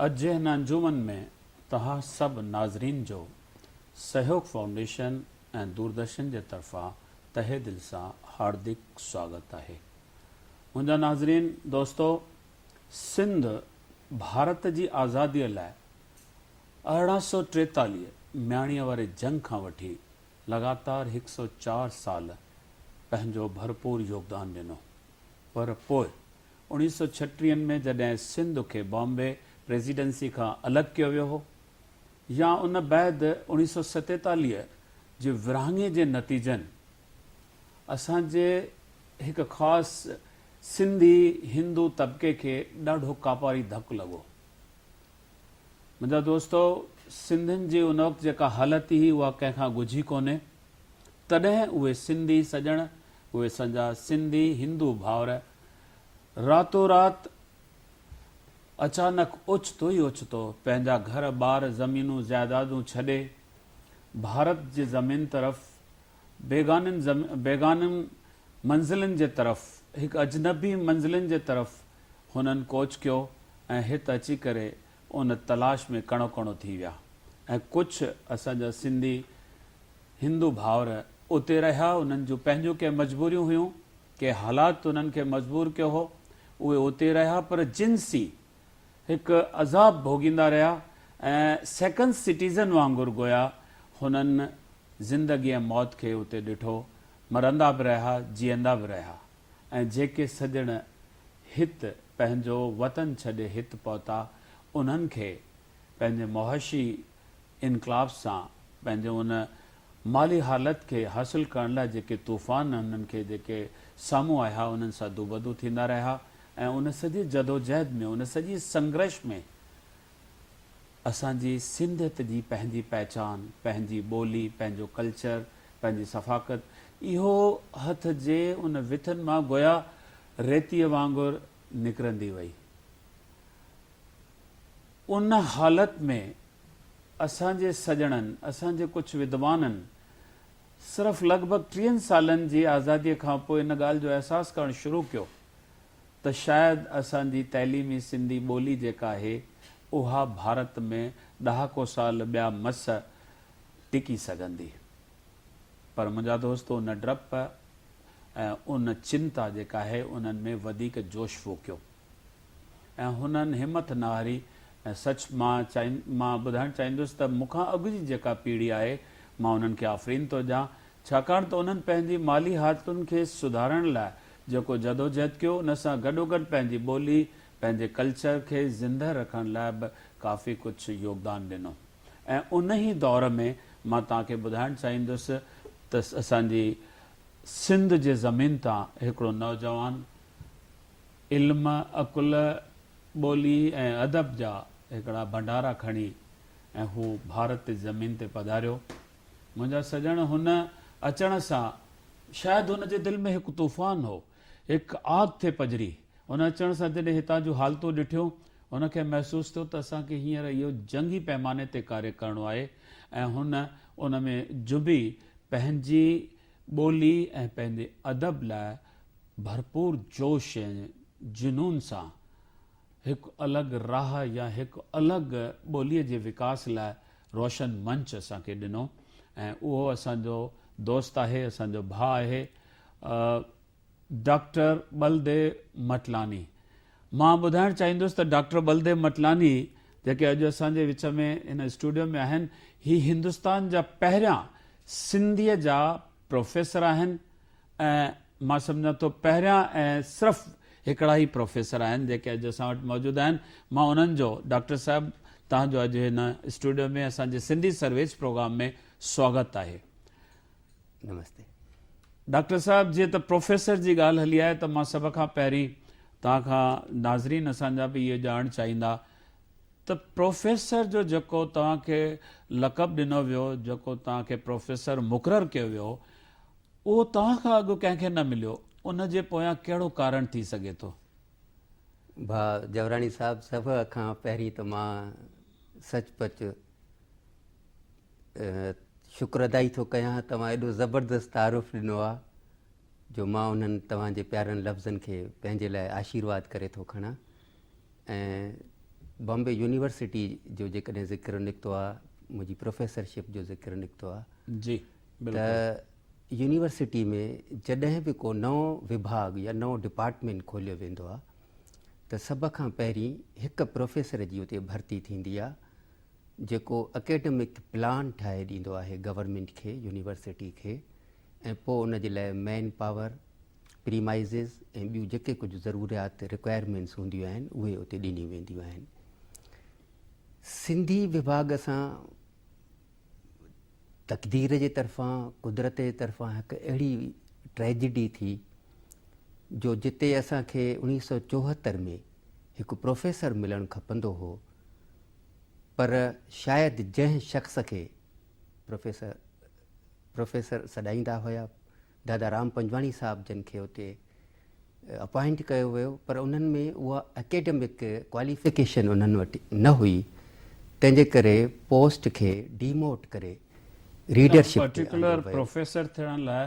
اڄ جي هن انجمن ۾ توهان سڀ ناظرين جو سهيوڳ فائونڊيشن ۽ دوردرشن جي طرفان تهه دل سان هاردڪ سواگت آهي. منهنجا ناظرين دوستو سنڌ ڀارت جي آزاديء لاء 1843 مياڻيء واري جنگ کان وٺي لڳاتار هڪ سئو چار سال پنهنجو ڀرپور يوگدان ڏنو پر پوء اوڻيهه سئو ڇٽيهن ۾ جڏهن سنڌ کي بامبي پريزيڊنسي کان الڳ ڪيو ويو هو يا ان بعد اوڻيهه سئو ستيتاليهه جي ورهاڱي جي نتيجن اسان جي هڪ خاص سنڌي هندو طبقي کي ڏاڍو ڪاپاري ڌڪ لڳو. منهنجا دوستو سنڌين جي ان وقت جيڪا حالت هئي اها ڪنهن کان ڳجهي ڪونهي. تڏهن اهي سنڌي سڄڻ، اهي اسان جا سنڌي هندو ڀائر راتو رات اچانڪ اوچتو ئي اوچتو پنهنجا گهر ٻار زمينون جائدادون ڇڏي ڀارت جي زمين طرف بيگانين بيگانين منزلن جي طرف هڪ اجنبي منزلن جي طرف هنن ڪوچ ڪيو ۽ هت اچي ڪري ان تلاش ۾ ڪڻو ڪڻو ٿي ويا ۽ ڪجهه اسان جا سنڌي هندو ڀائر اتي رهيا انهن جون پنهنجون ڪي مجبوريون هيون ڪي حالات انهن کي مجبور ڪيو هو، اهي اتي رهيا پر جنسي هڪ عذاب ڀوڳيندا رهيا ۽ سيڪنڊ سٽيزن وانگر گويا هنن زندگي ۽ موت کي اتي ڏٺو، مرندا به رهيا، جيئندا به رهيا ۽ جيڪي سڄڻ هت پنهنجو وطن ڇڏي هت پهتا انهن کي پنهنجي معاشي انقلاب سان پنهنجي ان مالي حالت کي حاصل ڪرڻ لاء جيڪي طوفان هنن کي جيڪي سامهون آيا انهن سان دوبدو ٿيندا رهيا ۽ ان سڄي جدوجهد ۾ ان سڄي سنگرش ۾ اسان جي سنڌيت جي پنهنجي پهچان، پنهنجي ٻولي، پنهنجو ڪلچر، پنهنجي ثفاقت اهو هٿ جي ان وٿن مان گويا ريتيء وانگر نڪرندي وئي. ان حالت ۾ اسان جي سڄڻن، اسان جي ڪجهه ودوانن صرف لڳ ڀڳ ٽيهن سالن جي آزاديء کان پوء ان ڳالهه جو احساس ڪرڻ شروع ڪيو ته شايد اسان جي تعليمي سنڌي ٻولي جيڪا آهي اها ڀارت ۾ ڏهاڪو سال ٻيا مس ٽڪي سگهندي. پر منهنجا دوست ان ڊپ ۽ ان چنتا جيڪا آهي انهن ۾ وڌيڪ جوش ڦوڪيو. ۽ هنن همٿ نه هاري ۽ سچ مان چاهين مان ٻڌائڻ چاهيندس ته مون کان اڳ جي جيڪا پيڙهي آهي مان انهن کي آفرين ٿو ڏيان ڇاڪاڻ ته انهن پنهنجي مالي حالتن کي سڌارڻ لاء جيڪو جدوجهد ڪيو ان سان گڏوگڏ پنهنجي ٻولي پنهنجي ڪلچر کي زنده رکڻ لاء به ڪافي ڪجهه يوگدان ڏنو ۽ ان ئي دور ۾ مان توهان کي ٻڌائڻ چاهيندس ته اسان جي سنڌ جي زمين تان هڪڙو نوجوان علم، عقل، ٻولي ۽ ادب جا هڪڙا ڀنڊارا کڻي ۽ هو ڀارت جي زمين تي پڌاريو. منهنجا سڄڻ هن اچڻ سان شايد هن جي دل ۾ هڪ طوفان هو، هڪ آگ ٿي پڄري. هن اچڻ سان جڏهن هتان جون حالتون ڏٺيون، هن کي محسوس ٿيو ته اسان کي هينئر اهو جنگي پيماني تي ڪاريه ڪرڻو آهي ۽ هن ان ۾ جنبي پنهنجي ٻولي ۽ پنهنجي ادب لاء ڀرپور جوش ۽ جنون سان هڪ الڳ راهه يا هڪ الڳ ٻوليء جي وڪاس لاء روشن منچ اسان کي ڏنو ۽ اهو اسان جو دوست آهي، اسان جو ڀاء آهي ڊاڪٽر ٻلديو مٽلاني. مان ٻڌائڻ چاهيندس ته ڊاڪٽر ٻلديو مٽلاني جيڪي اڄ اسان جي وچ ۾ هن اسٽوڊيو ۾ آهن، هي هندستان جا پهريان سنڌيء جا پروفيسر آهن ۽ مان سمجهان ٿو پهريان ۽ صرف هڪڙا ئي پروفيسر آهن جيڪي اڄ اسان وٽ موجود آهن. مان انهن جو ڊاڪٽر صاحب توهان جو اڄ هن اسٽوڊيو ۾ اسان جي سنڌي سرويچ پروگرام ۾ سواگت آهي. نمستي. ڊاڪٽر صاحب جيئن ته پروفيسر جي ڳالهه هلي آهي ته مان سڀ کان پهرين توهان کان ناظرين اسان جا به اهو ڄاڻڻ چاهيندا ته پروفيسر جو جيڪو توهان کي لقب ڏنو ويو جيڪو توهان کي پروفيسر مقرر ڪيو ويو اهو توهان کان اڳ ڪنهن کي نه مليو، ان جي پويان ڪهڙو ڪارڻ ٿي سگهي ٿو؟ ڀاء جوراڻي صاحب سڀ کان پهرين ته مان سچ پچ شڪر ادائي ٿو ڪيان توهان ايڏو زبردست تعارف ڏنو آ جو مان انهن توهان جي پيارن لفظن کي پنهنجي لاء آشيرواد ڪري ٿو کڻان ۽ بامبي يونيورسٽي جو جيڪڏهن ذڪر نڪتو آ، منهنجي پروفيسرشپ جو ذڪر نڪتو آ. جي ته يونيورسٽي ۾ جڏهن به ڪو نئون وڀاڳ يا نئون ڊپارٽمينٽ کوليو ويندو آ ته سڀ کان پهرين هڪ پروفيسر جي اتي ڀرتي ٿيندي آ جيڪو اڪيڊمڪ پلان ٺاهي ڏيندو آهي گورنمينٽ کي يونيورسٽي کي ۽ پوء ان جي لاء مين پاور، پريمائيزز ۽ ٻيون جيڪي ڪجهه ضروريات رڪوائرمينٽس هونديون آهن اهي اتي ڏنيون وينديون آهن. سنڌي وڀاڳ سان تقدير جي طرفان قدرت جي طرفان هڪ اهڙي ٽريجڊي ٿي جو جتي اسان کي 1974 ۾ هڪ پروفيسر ملڻ کپندو هو پر شايد جنهن شخص کي پروفيسر پروفيسر سڏائيندا هيا دادا رام پنجواڻي صاحب جن کي اتي اپائنٽ ڪيو ويو پر انهن ۾ اها اڪيڊمڪ ڪواليفڪيشن انهن وٽ نه هئي تنهن جي ڪري پوسٽ کي ڊيموٽ ڪري ريڊرشپ تي آندو پرٽيڪولر ويو. پروفيسر ٿيڻ لاء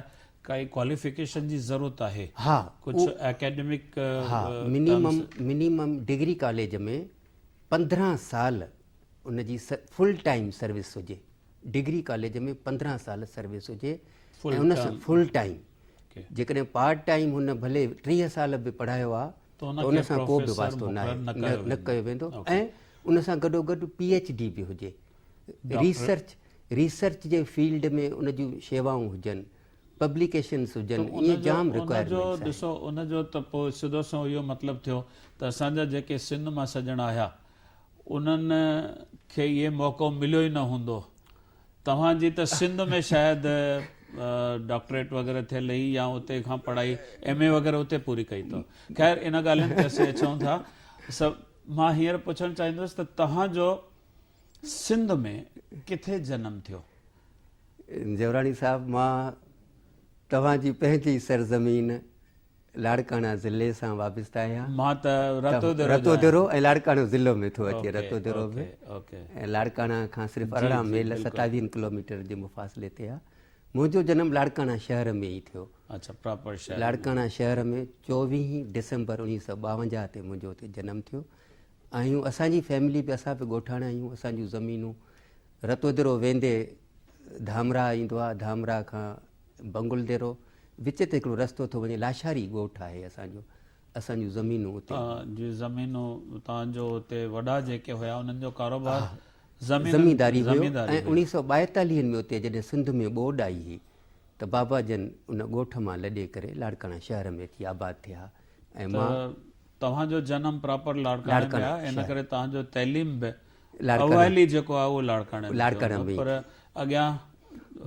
ڪائي ڪواليفڪيشن جي ضرورت آهي؟ ها ڪجهه اڪيڊمڪ ها منيمم منيمم ڊگري ڪاليج ۾ 15 سال ان جي فل ٽائيم سروس هجي ڊگري ڪاليج ۾ 15 سال سروس هجي ۽ ان سان فل ٽائيم جيڪڏهن پارٽ ٽائيم هن ڀلي 30 سال به پڙهايو آ ته ان سان ڪو به واسطو ناهي نه ڪيو ويندو ۽ ان سان گڏو گڏ پي ايڇ ڊي به هجي ريسرچ ريسرچ جي فيلڊ ۾ ان جون شيوائون هجن پبليڪيشنز هجن ائين جام رڪوائرمينٽس آهن. ڏسو ان جو ته پوء سڌو سنئون اهو مطلب ٿيو ته اسان جا جيڪي سنڌ مان سڄڻ آيا انهن کي اهي موقعو مليو ئي نه هوندو. توهان جي ته سنڌ ۾ شايد ڊاڪٽريٽ وغيره ٿيل هئي يا اتي کان پڙهائي ايم اي وغيره اتي پوري ڪئي اٿو. خير ان ڳالهين تي اسين اچون ٿا. مان هينئر پڇڻ چاهيندس ته توهان جو سنڌ ۾ ڪٿي جنم ٿيو؟ جوراڻي صاحب مان توهان جي پنهنجي سرزمين لاڙڪاڻا ضلعي سان وابسته آهيان. مان ته رتوديرو جو آهيان. رتوديرو ۽ لاڙڪاڻو ضلعو ۾ ٿو اچي رتوديرو به ۽ لاڙڪاڻا کان صرف 18 ميل 27 ڪلوميٽر جي مفاصلي تي آهي. منهنجو جنم لاڙڪاڻا شهر ۾ ئي ٿيو. اڇا پراپر شهر ۾. لاڙڪاڻا شهر ۾ 24 ڊسمبر 1952 تي منهنجو اتي جنم ٿيو. آهيون اسان جي فيملي به اسان به ڳوٺاڻا آهيون اسان جون زمينون رتوديرو ويندي ڌامراهه ايندو آهي ڌامراهه کان بنگلديرو وچ تي هڪڙو رستو ٿو وڃي لاشاري ڳوٺ آهي اسان جو اسان جون زمينون اتي. جي زمينون توهان جو اتي وڏا جيڪي هيا انهن جو ڪاروبار زمينداري هيو ۽ 1942 ۾ اتي جڏهن سنڌ ۾ ٻوڏ آئي هئي ته بابا جن ان ڳوٺ مان لڏي ڪري لاڙڪاڻا شهر ۾ اچي آباد ٿيا ۽ مان. توهان جو جنم پراپر لاڙڪاڻي ۾ آهي ان ڪري توهان جو تعليم به اوائلي جيڪو آهي اهو لاڙڪاڻي ۾ ٿيو هوندو پر اڳيان.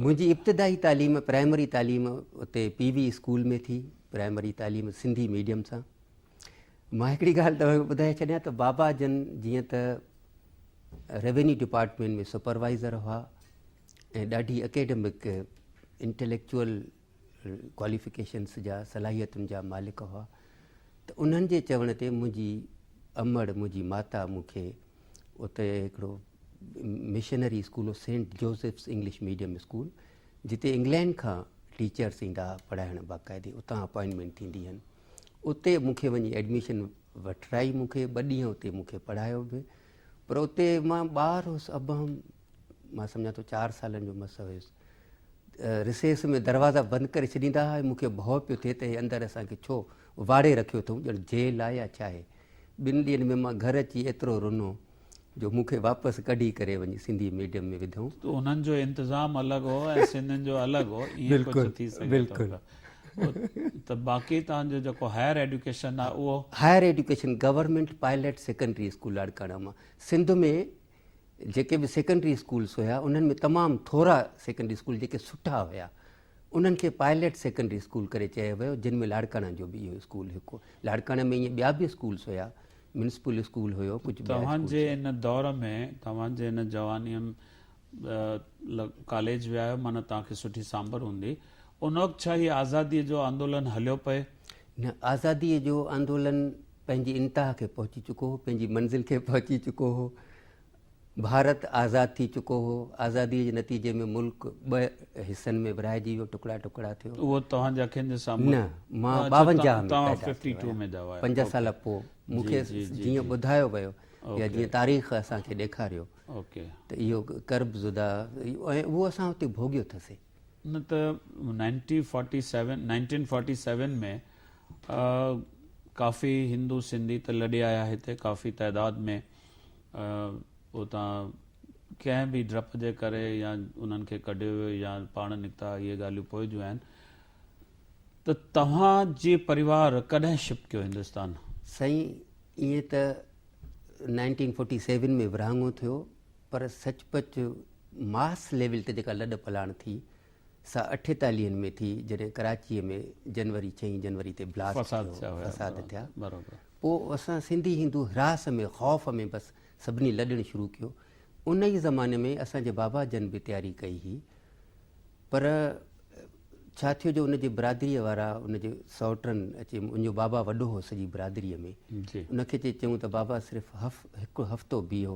منهنجي ابتدائي تعليم پرائمري تعليم اتي پي وي اسڪول ۾ ٿي پرائمري تعليم سنڌي ميڊيم سان. مان هڪڙي ڳالهه توهان کي ٻڌائي ڇڏيان ته بابا جن جيئن ته ريونيو ڊپارٽمينٽ ۾ سپروائيزر هئا ۽ ڏاڍي اڪيڊمڪ انٽليڪچوئل ڪواليفڪيشنس جا صلاحيتن جا مالڪ هئا ته انهن جي چوڻ تي منهنجي امڙ منهنجي ماتا مون کي اتي هڪڙو مشنري اسڪول هو saint Joseph's English medium school جتي انگلينڊ کان ٽيچرس ايندا هئا پڙهائڻ باقاعدي اتان اپائنٽمينٽ ٿيندي هن اتي مون کي وڃي ايڊميشن وٺرائي مون کي ٻه ڏينهن اتي مون کي پڙهايو به پر اتي مان ٻار هوس ابهم مان سمجهان ٿو چار سالن جو مس هيس رسيس ۾ دروازا بند ڪري ڇڏيندا هئا ۽ مون کي ڀؤ پيو ٿئي ته هي اندر اسان کي ڇو واڙي رکيو اٿئون ڄڻ جيل آهي يا ڇا آهي. ٻن ڏينهن ۾ مان گهر اچي ايترو رنو جو مون کي واپس ڪڍي ڪري وڃي سنڌي ميڊيم ۾ وڌائون. ته انهن جو انتظام الڳ هو ۽ سنڌين جو الڳ هو ائين ڪجهه ٿي سگهي ٿو ته باقي توهان جو جيڪو هائر ايڊيوڪيشن آهي اهو. Higher education government pilot secondary school Larkana مان سنڌ ۾ جيڪي به سيڪنڊري اسڪولس هيا انهن ۾ تمام ٿورا سيڪنڊري اسڪول جيڪي سٺا هيا انهن کي پائليٽ سيڪنڊري اسڪول ڪري چيو ويو جن ۾ لاڙڪاڻا جو به اهو اسڪول هڪ هو. لاڙڪاڻي ۾ ائين ٻيا به اسڪولس هيا ميونسپل اسڪول هيو ڪجهه ٻيا توهان جي ان دور ۾ توهان جي ان جوانيء ۾ ڪاليج ويا آهيو معنيٰ توهان کي سٺي سانڀر هوندي ان وقت ڇا هي آزاديء جو آندولن هليو پئي؟ نه آزاديء جو آندولن پنهنجي انتها کي پهچي چڪو هو، پنهنجي منزل کي پهچي چڪو هو. ڀارت آزاد ٿي چڪو هو. آزاديء جي نتيجي ۾ ملڪ ٻه حصن ۾ ورهائجي ويو، ٽڪڙا ٽڪڙا ٿيو. اهو توهان جي اکين جي سامهون؟ نه، مان 52 ۾ پيدا ٿيو آهيان. پنج سال پوء مون کي جيئن ٻڌايو ويو. يا جيئن تاريخ اسان کي ڏيکاريو ته اهو ڪرب زده ۽ اهو اسان اتي ڀوڳيو اٿسي. نه ته 1947 1947 ۾ ڪافي هندو سنڌي ته لڏي آيا هتي ڪافي تعداد ۾ اتان ڪنهن به ڊپ جي ڪري يا انهن کي ڪڍيو ويو يا پاڻ نڪتا اهي ڳالهيون پوء جون آهن ته توهان جي پريوار ڪڏهن شفٽ ڪيو هندستان؟ سائين ائين ته نائنٽين فورٽي سيون ۾ ورهاڱو ٿيو پر سچ پچ ماس ليول تي جيڪا لڏ پلاڻ ٿي سا اٺيتاليهن ۾ ٿي جڏهن ڪراچيء ۾ جنوري ڇهين جنوري تي بلاسٽ ٿيو فساد ٿيا پوء اسان سنڌي هندو هراس ۾ خوف ۾ بس سڀني لڏڻ شروع ڪيو ان ئي زماني ۾ اسان جي بابا جن به تياري ڪئي هئي پر ڇا ٿيو جو ان جي برادريء وارا ان جي سئوٽن اچي ان جو بابا وڏو هو سڄي برادريء ۾ ان کي اچي چيون ته بابا صرف هف هڪ هفتو بيهو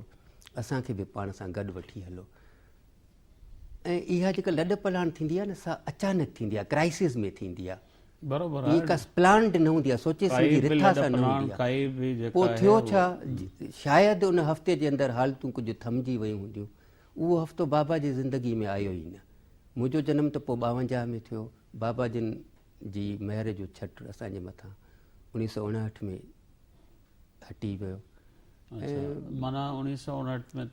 اسان کي به پاڻ سان گڏ وٺي هلو ۽ اها جيڪا لڏ پلاڻ ٿيندي آهي نه سا اچانڪ ٿيندي آهي ڪرائسس ۾ ٿيندي آهي برابر آهي ڪا پلانڊ نه هوندي آهي سوچي سمجهي رٿا سان نه هوندي آهي پوء ٿيو ڇا شايد ان هفتي جي اندر حالتون ڪجهه ٿمجي ويون هونديون اهو هفتو بابا جي زندگي ۾ آيو ئي نه منهنجو جنم ته پوء 52 ۾ ٿيو بابا جن جي مهر جو ڇٽ اسان جي مٿان 1959 ۾ هٽي ويو. اڇا معنيٰ 1959 ۾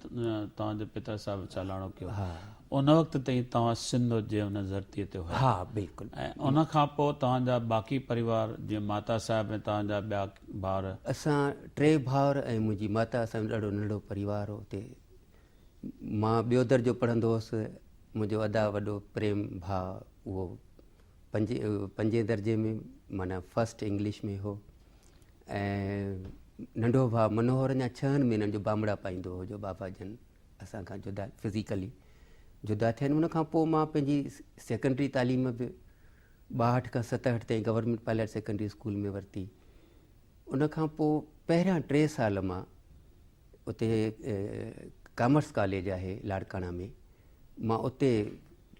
توهان جي پتا صاحب چالاڻو ڪيو. ها. ان وقت تائين توهان سنڌ جي ان ڌرتيء تي هيا. ها بلڪل. ۽ ان کان پوء توهان جا باقي پريوار جيئن ماتا صاحب ۽ توهان جا ٻيا ڀائر. اسان ٽي ڀائر ۽ منهنجي ماتا اسان جو ڏاڍو ننڍڙو پريوار هو اتي مان ٻيو درجو پڙهندو هوس منهنجو ادا وڏو پريم ڀاء اهو پنجين درجي ۾ معنيٰ فرسٽ انگلش ۾ هو ۽ ننڍو ڀاء منوهر اڃا ڇهن مهينن جو بامڙا پائيندو هو جو بابا جن اسان کان جدا فزيڪلي جدا ٿيا ان کان پوء مان پنهنجي سيڪنڊري تعليم به ٻاهٺ کان ستهٺ تائين گورنمينٽ پائلٽ سيڪنڊري اسڪول ۾ ورتي ان کان پوء پهريان ٽي سال مان اتي ڪامرس ڪاليج آهي لاڙڪاڻا ۾ مان اتي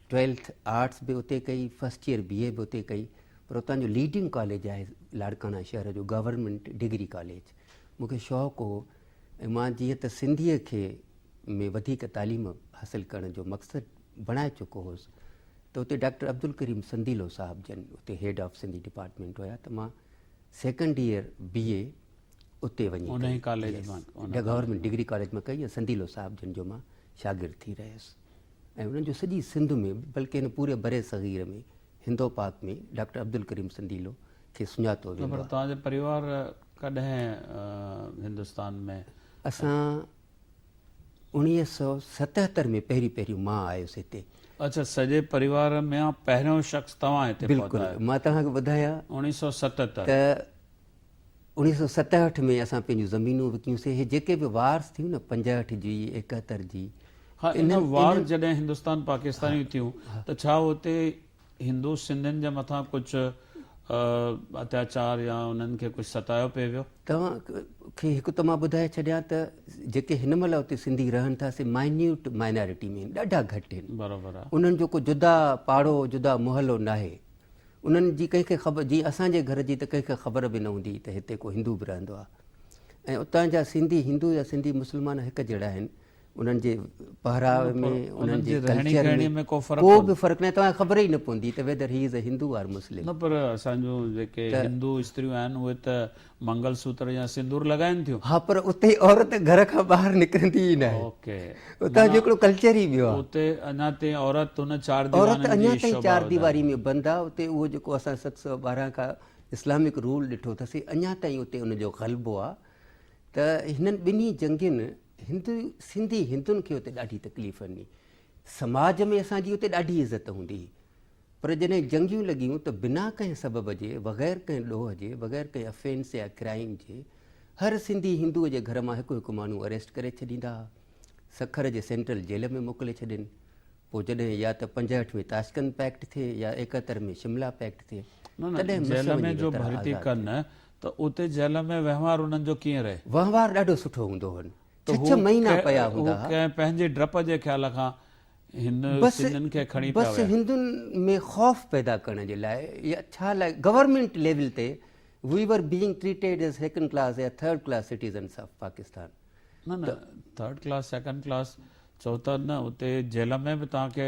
ٽويلٿ آرٽس به اتي ڪئي فرسٽ ايئر بي اي به اتي ڪئي پر اتان جو ليڊنگ ڪاليج آهي لاڙڪاڻا شهر جو گورنمينٽ ڊگري ڪاليج مون کي شوق هو ۽ مان جيئن ته سنڌيء کي ۾ وڌيڪ تعليم حاصل ڪرڻ جو مقصد بڻائي چڪو هوس ته اتي ڊاڪٽر عبدالڪريم سنديلو صاحب جن اتي هيڊ آف سنڌي ڊپارٽمينٽ هيا ته مان سيڪنڊ ايئر بي اي اتي وڃي انهي ڪاليج مان گورنمينٽ ڊگري ڪاليج مان ڪئي ۽ سنديلو صاحب جن جو مان شاگرد ٿي رهيس ۽ انهن جو سڄي سنڌ ۾ بلڪه هن پوري بر صغير ۾ هندو پاڪ ۾ ڊاڪٽر عبدالڪريم سنديلو کي سڃاتو ويندو آهي. پر توهان جو پريوار ڪڏهن هندستان ۾؟ اسان 1977 ۾ پهريون پهريون مان آيس هتي. اڇا سڄي پريوار ۾ پهريون شخص توهان هتي پهتا آهيو. بلڪل مان توهان کي ٻڌايان 1977 ته 1967 ۾ اسان پنهنجون زمينون وڪيون سي هي جيڪي به وارس ٿيون نه 65 جي 71 جي ها ان وار جڏهن هندستان پاڪستانيون ٿيون ته ڇا اتي هندو سنڌين جي مٿان ڪجهه اتياچار يا انهن کي ڪجهه ستايو پئي ويو؟ توهان کي هڪ ته مان ٻڌائي ڇڏيان ته جيڪي هن مهل اتي سنڌي رهن ٿا سي مائنيوٽ مائنارٽي ۾ آهن ڏاڍا گهٽ آهن برابر آهي انهن جو ڪو جدا پاڙو جدا محلو ناهي انهن جي ڪنهن کي خبر جي اسان جي گهر جي ته ڪنهن کي خبر به نه هوندي ته هتي ڪو هندو به رهندو آهي ۽ اتان جا سنڌي هندو يا سنڌي مسلمان هڪ جهڙا آهن انهن جي پهراء ۾ انهن جي ڪلچر ۾ ڪو به فرق ناهي توهان کي خبر ئي نه پوندي ته whether he is a Hindu or Muslim. نه پر اسان جون جيڪي هندو استريون آهن اهي ته منگل سوتر يا سندور لڳائن ٿيون. ها پر اتي عورت گهر کان ٻاهر نڪرندي ئي ناهي. اوڪي. اتان جو هڪڙو ڪلچر ئي ٻيو آهي. اتي اڃا تائين عورت ان چار ديوارين عورت اڃا تائين چار ديواري ۾ بند آهي اتي اهو جيڪو اسان 712 کان اسلامڪ رول ڏٺو اٿسين اڃا تائين اتي ان جو غلبو آهي ته هنن ٻنهي جنگين هندو سنڌي هندن کي اتي ڏاڍي تڪليف ڏني. سماج ۾ اسان جي اتي ڏاڍي عزت هوندي هئي. پر جڏهن جنگيون لڳيون ته بنا ڪنهن سبب جي، بغير ڪنهن ڏوهه جي، بغير ڪنهن افينس يا ڪرائيم جي هر سنڌي هندوء جي گهر مان هڪ هڪ ماڻهو اريسٽ ڪري ڇڏيندا ها. سکر جي سينٽرل جيل ۾ موڪلي ڇڏين. پوء جڏهن يا ته 65 ۾ تاشقند پيڪٽ ٿئي يا 71 ۾ شملا پيڪٽ ٿئي، نه نه تڏهن مس جيل ۾ وڃي جو ويتر ڀرتي آزاد ڪن ٿيا. ته اتي جيل ۾ وهنوار انهن جو ڪيئن رهي؟ وهنوار ڏاڍو سٺو هوندو هن. ته ڇهه هو ڇهه مهينا پيا هو هوندا ها. ڪنهن پنهنجي ڊپ جي خيال کان هن بس سنڌين کي کڻي پيا بس ويا. هندن ۾ خوف پيدا ڪرڻ جي لاء يا ڇا لاء گورنمينٽ ليول تي we were being treated as second class يا third class citizens of Pakistan. نه نه ٿرڊ ڪلاس سيڪنڊ ڪلاس چئو ته نه اتي جيل ۾ به توهان کي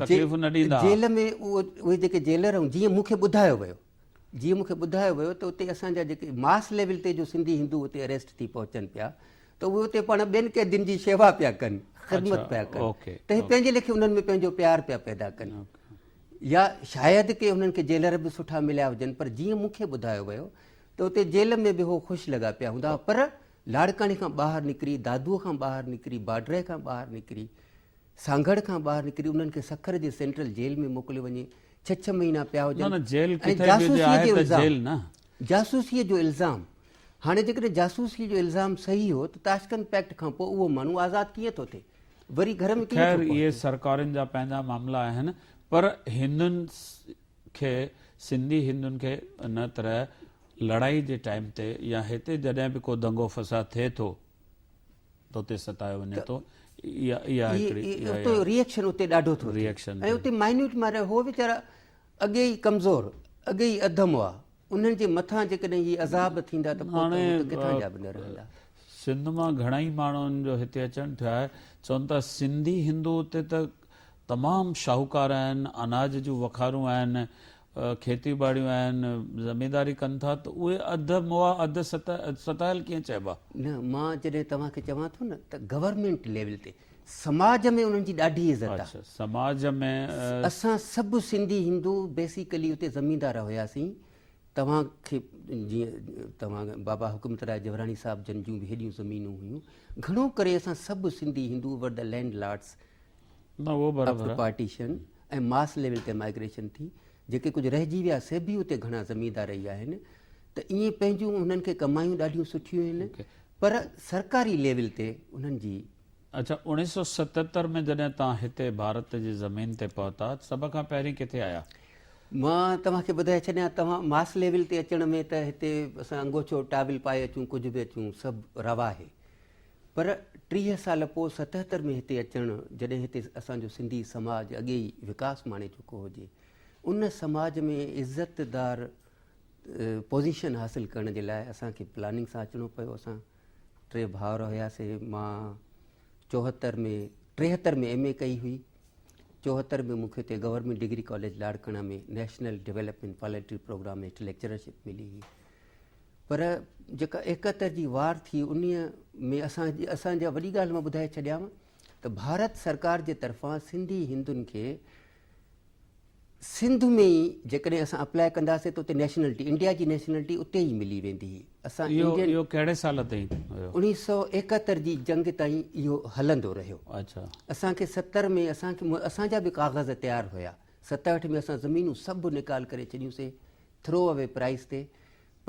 تڪليف نه ڏيندا. جيل ۾ اهي جيڪي جيلر هئا جيئن مون کي ٻڌايو ويو جيئن مون کي ٻڌايو ويو ته اتي اسان جا جيڪي ماس ليول تي جو سنڌي هندو اتي اريسٽ ٿي پهچن پيا ته اهي اتي پاڻ ٻين قيدين جي شيوا پيا ڪن خدمت پيا ڪن ته هي پنهنجي ليکي انهن ۾ پنهنجو پيار پيا پيدا ڪن يا شايد ڪي انهن کي جيلر به سٺا مليا هجن پر جيئن مون کي ٻڌايو ويو ته اتي جيل ۾ به هو خوش لڳا پيا هوندا پر لاڙڪاڻي کان ٻاهر نڪري، دادوء کان ٻاهر نڪري، باڊري کان ٻاهر نڪري، سانگهڙ کان ٻاهر نڪري انهن کي سکر جي سينٽرل جيل ۾ موڪليو وڃي، ڇهه ڇهه مهينا پيا هجن ۽ جاسوسيء جو الزام جاسوسيء جو الزام هاڻي جيڪڏهن جاسوسيء جو الزام صحيح هو ته تاشقند پيڪٽ کان پوء اهو ماڻهو آزاد ڪيئن ٿو ٿئي؟ وري گهر ۾ ڪيئن خير ٿو اهي پهچي؟ سرڪارين جا پنهنجا معاملا آهن پر هندن کي سنڌي هندن کي ان طرح لڙائي جي ٽائيم تي يا هتي جڏهن به ڪو دنگو فساد ٿئي ٿو ته اتي ستايو وڃي ٿو اها اها هڪڙي اتي ريئڪشن اتي ڏاڍو ٿو ٿئي ۽ اتي مائنيوٽ ماري هو ويچارا اڳي ئي ڪمزور اڳي ئي اڌ مئا انهن جي مٿان جيڪڏهن هي عذاب ٿيندا ته پوء ته هو ته ڪٿان جا به نه رهندا. سنڌ مان گهڻائي ماڻهن جو هتي اچڻ ٿيو آهي چون ٿا سنڌي هندو اتي ته تمام شاهوڪار آهن اناج جون وکارون آهن کيتي ٻاڙيون آهن، زمينداري ڪن ٿا ته اهي اڌ مئا اڌ ستايل ڪيئن چئبا؟ نه مان جڏهن توهان کي چوان ٿو نه ته گورنمينٽ ليول تي سماج ۾ انهن جي ڏاڍي عزت آ. اڇا سماج ۾. اسان سڀ سنڌي هندو بيسيڪلي اتي زميندار هياسين توهان کي جيئن توهان بابا حڪمت راء جوراڻي صاحب جن جون به هيڏيون زمينون هيون گهڻو ڪري اسان سڀ سنڌي هندو ور the land lords نه اهو برابر آ. پارٽيشن ۽ ماس ليول تي مائگريشن ٿي جيڪي ڪجهه رهجي ويا سي به اتي گهڻا زميندار ئي آهن ته ائين پنهنجون انهن کي ڪمايون ڏاڍيون سٺيون آهن پر سرڪاري ليول تي انهن جي. اڇا 1977 ۾ جڏهن توهان هتي ڀارت جي زمين تي پهتا سڀ کان پهرين ڪٿي آيا؟ مان توهان کي ٻڌائي ڇڏيان توهان ماس ليول تي اچڻ ۾ ته هتي اسان انگوڇو ٽاول پائي اچون ڪجهه به اچون سڀ روا آهي پر 30 سال پوء 77 ۾ هتي اچڻ جڏهن هتي اسان جو سنڌي سماج اڳي ئي وڪاس ماڻي چڪو هجي ان سماج ۾ عزت دار پوزيشن حاصل ڪرڻ جي لاء اسان کي پلاننگ سان اچڻو پيو اسان ٽي ڀائر هياسي مان 74 ۾ 73 ۾ ايم اي ڪئي هئي 74 ۾ مون کي هتي government degree college Larkana ۾ national development voluntary programme هيٺ ليڪچررشپ ملي هئي پر جيڪا ايڪهتر جي وار ٿي انهيء ۾ اسان جي اسان جا وڏي ڳالهه مان ٻڌائي ڇڏيانو ته ڀارت سرڪار جي طرفان سنڌي هندن کي سنڌ ۾ ئي جيڪڏهن اسان اپلاء ڪنداسين ته اتي نيشنلٽي انڊيا جي نيشنلٽي اتي ئي ملي ويندي هئي اسان اهو اهو ڪهڙي سال تائين هيو؟ 1971 جي جنگ تائين اهو هلندو رهيو. اڇا. اسان کي 70 ۾ اسان کي اسان جا به ڪاغذ تيار هيا 67 ۾ اسان زمينون سڀ نيڪال ڪري ڇڏيون سي ٿرو اوي پرائس تي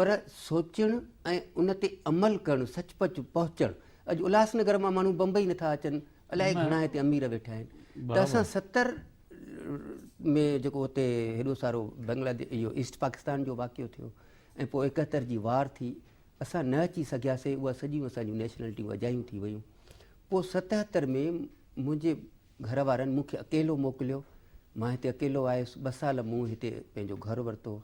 پر سوچڻ ۽ ان تي عمل ڪرڻ سچ پچ پهچڻ اڄ الهاس نگر مان ماڻهو بمبئي نٿا اچن الائي گهڻا هتي امير ويٺا آهن ته اسان 70 ۾ جيڪو هتي هيڏو سارو بنگلاديش اهو ايسٽ پاڪستان جو واقعو ٿيو ۽ پوء 71 جي وار ٿي اسان نه اچي سگهياسين اها سڄيون اسان جون نيشنلٽيون اجايون ٿي ويون پوء 77 ۾ منهنجي گهر وارن مون کي اڪيلو موڪليو. مان هتي اڪيلو آيس. ٻه سال مون هتي پنهنجو گهر ورتو.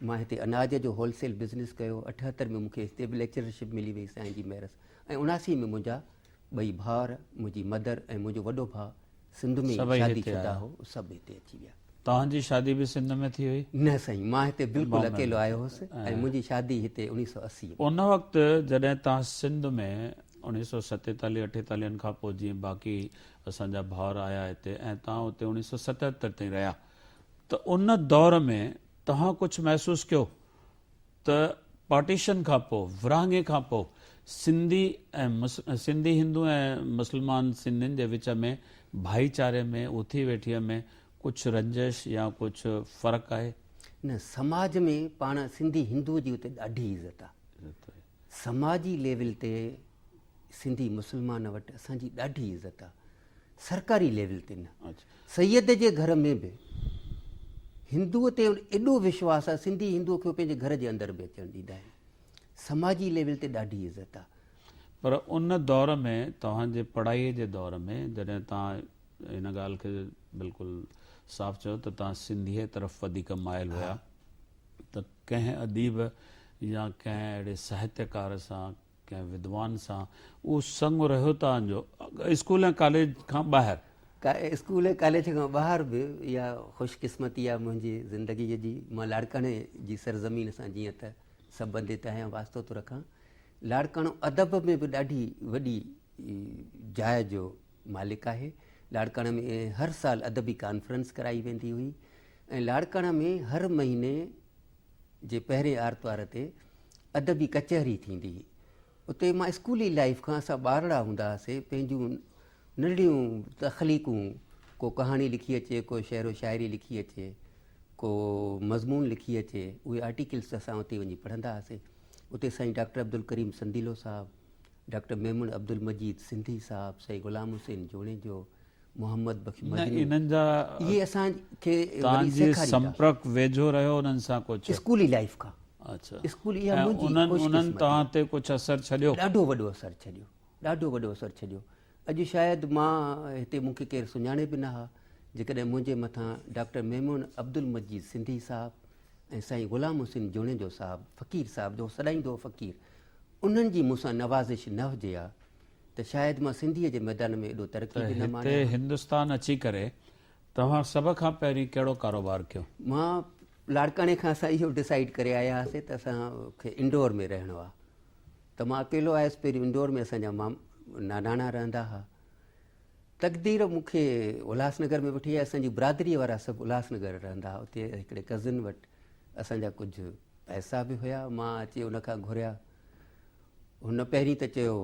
مان هتي اناج جو هول سيل بزنس ڪيو. 78 ۾ مون کي هتي به ليڪچررشپ ملي وئي سائين جي مهر سان ۽ 79 ۾ منهنجا ٻئي ڀائر، منهنجي مدر ۽ منهنجو وڏو ڀاء سنڌ ۾ ئي شادي شده هو، سڀ هتي اچي ويا. توهان جي شادي به سنڌ ۾ ٿي هئي؟ نه سائين، مان هتي بلڪل اڪيلو آيو هوس ۽ منهنجي شادي هتي 1980 ۾. ان وقت جڏهن توهان سنڌ ۾ 1947 اٺيتاليهن کان پوء جيئن باقي اسان جا ڀائر آيا هتي ۽ توهان اتي 1977 تائين رهيا ته ان دور ۾ توهان ڪجهه محسوس ڪيو ته پارٽيشن کان پوء ورهاڱي کان پوء سنڌي ۽ سنڌي هندو ۽ مسلمان سنڌين جي وچ ۾ ڀائيچاري ۾ اٿي ويٺيء ۾ ڪجهه رنجش يا ڪجهه فرق آهي؟ نه سماج ۾ پاڻ سنڌي هندو جي اتي ڏاڍي عزت آهي. سماجي ليول تي سنڌي مسلمان وٽ اسان جي ڏاڍي عزت آ سرڪاري ليول تي نه سيد جي گهر ۾ به هندو تي ايڏو وشواس آ سنڌي هندو کي پنهنجي گهر جي اندر به اچڻ ڏيندا آهن سماجي ليول تي ڏاڍي عزت آ. پر ان دور ۾ توهان جي پڙهائي جي دور ۾ جڏهن توهان ان ڳالهه کي بلڪل صاف چيو ته توهان سنڌيء طرف وڌيڪ مائل هيا ته ڪنهن اديب يا ڪنهن اهڙي ساهتيڪار سان ڪنهن ودوان سان اهو سڱ رهيو توهان جو اسڪول ۽ ڪاليج کان ٻاهر؟ اسڪول ۽ ڪاليج کان ٻاهر به اها خوش قسمتي آهي منهنجي زندگيء جي، مان لاڙڪاڻي جي سرزمين سان جيئن ته سنٻنڌت آهيان، واسطو ٿو رکان. لاڙڪاڻو ادب ۾ به ڏاڍي وڏي جاء جو مالڪ آهي. لاڙڪاڻي ۾ هر سال ادبي ڪانفرنس ڪرائي ويندي هئي ۽ لاڙڪاڻي ۾ هر مهيني جي پهرين آرتوار تي ادبي ڪچهري ٿيندي هئي. اتي مان اسڪولي لائيف کان اسان ٻارڙا هوندا هئاسي پنهنجون ننڍڙيون تخليقون ڪو ڪهاڻي لکي اچي ڪو شعر و شاعري لکي اچي ڪو مضمون لکي اچي اهي آرٽيڪلس اسان اتي وڃي پڙهندا هئاسي. اتي سائين ڊاڪٽر عبدالڪريم سنديلو صاحب، ڊاڪٽر ميمڻ عبدالمجيد سنڌي صاحب، سائين غلام حسين جوڻيجو، محمد بخش نه مجنون انهن جا اهي اسان کي وري توهان جي سيکاريندا. سمپرڪ ويجهو رهيو انهن سان ڪجهه؟ اسڪولي لائيف کان. اڇا اسڪولي اها ۽ منهنجي انهن خوش انهن قسمتي. توهان تي ڪجهه اثر ڇڏيو؟ ڏاڍو وڏو اثر ڇڏيو، ڏاڍو وڏو اثر ڇڏيو. اڄ شايد مان هتي مون کي ڪير سڃاڻي به نه ها جيڪڏهن منهنجي مٿان ڊاڪٽر ميمڻ عبدالمجيد سنڌي صاحب ۽ سائين غلام حسين جوڻيجو صاحب فقير صاحب جو سڏائيندو هو فقير انهن جي مون سان نوازش نه هجي ها ته شايد مان سنڌيء جي ميدان ۾ ايڏو ترقي ته به نه هتي ماڻيان ها. هندستان اچي ڪري توهان سڀ کان پهرين ڪهڙو ڪاروبار ڪيو؟ مان لاڙڪاڻي کان اسان اهو ڊسائيڊ ڪري آيا هئاسين ته اسان کي انڊور ۾ رهڻو آهي ته مان اڪيلو آيس پهريون انڊور ۾ اسان جا مام ناناڻا رهندا هئا. تقدير مون کي الهاس نگر ۾ وٺي آئي اسان جي برادريء وارا سڀ الهاس نگر رهندا هئا اتي هڪڙي ڪزن وٽ اسان جا ڪجهه پئسا به هيا مان اچي ان کان گهريا هن پهرين ته چيو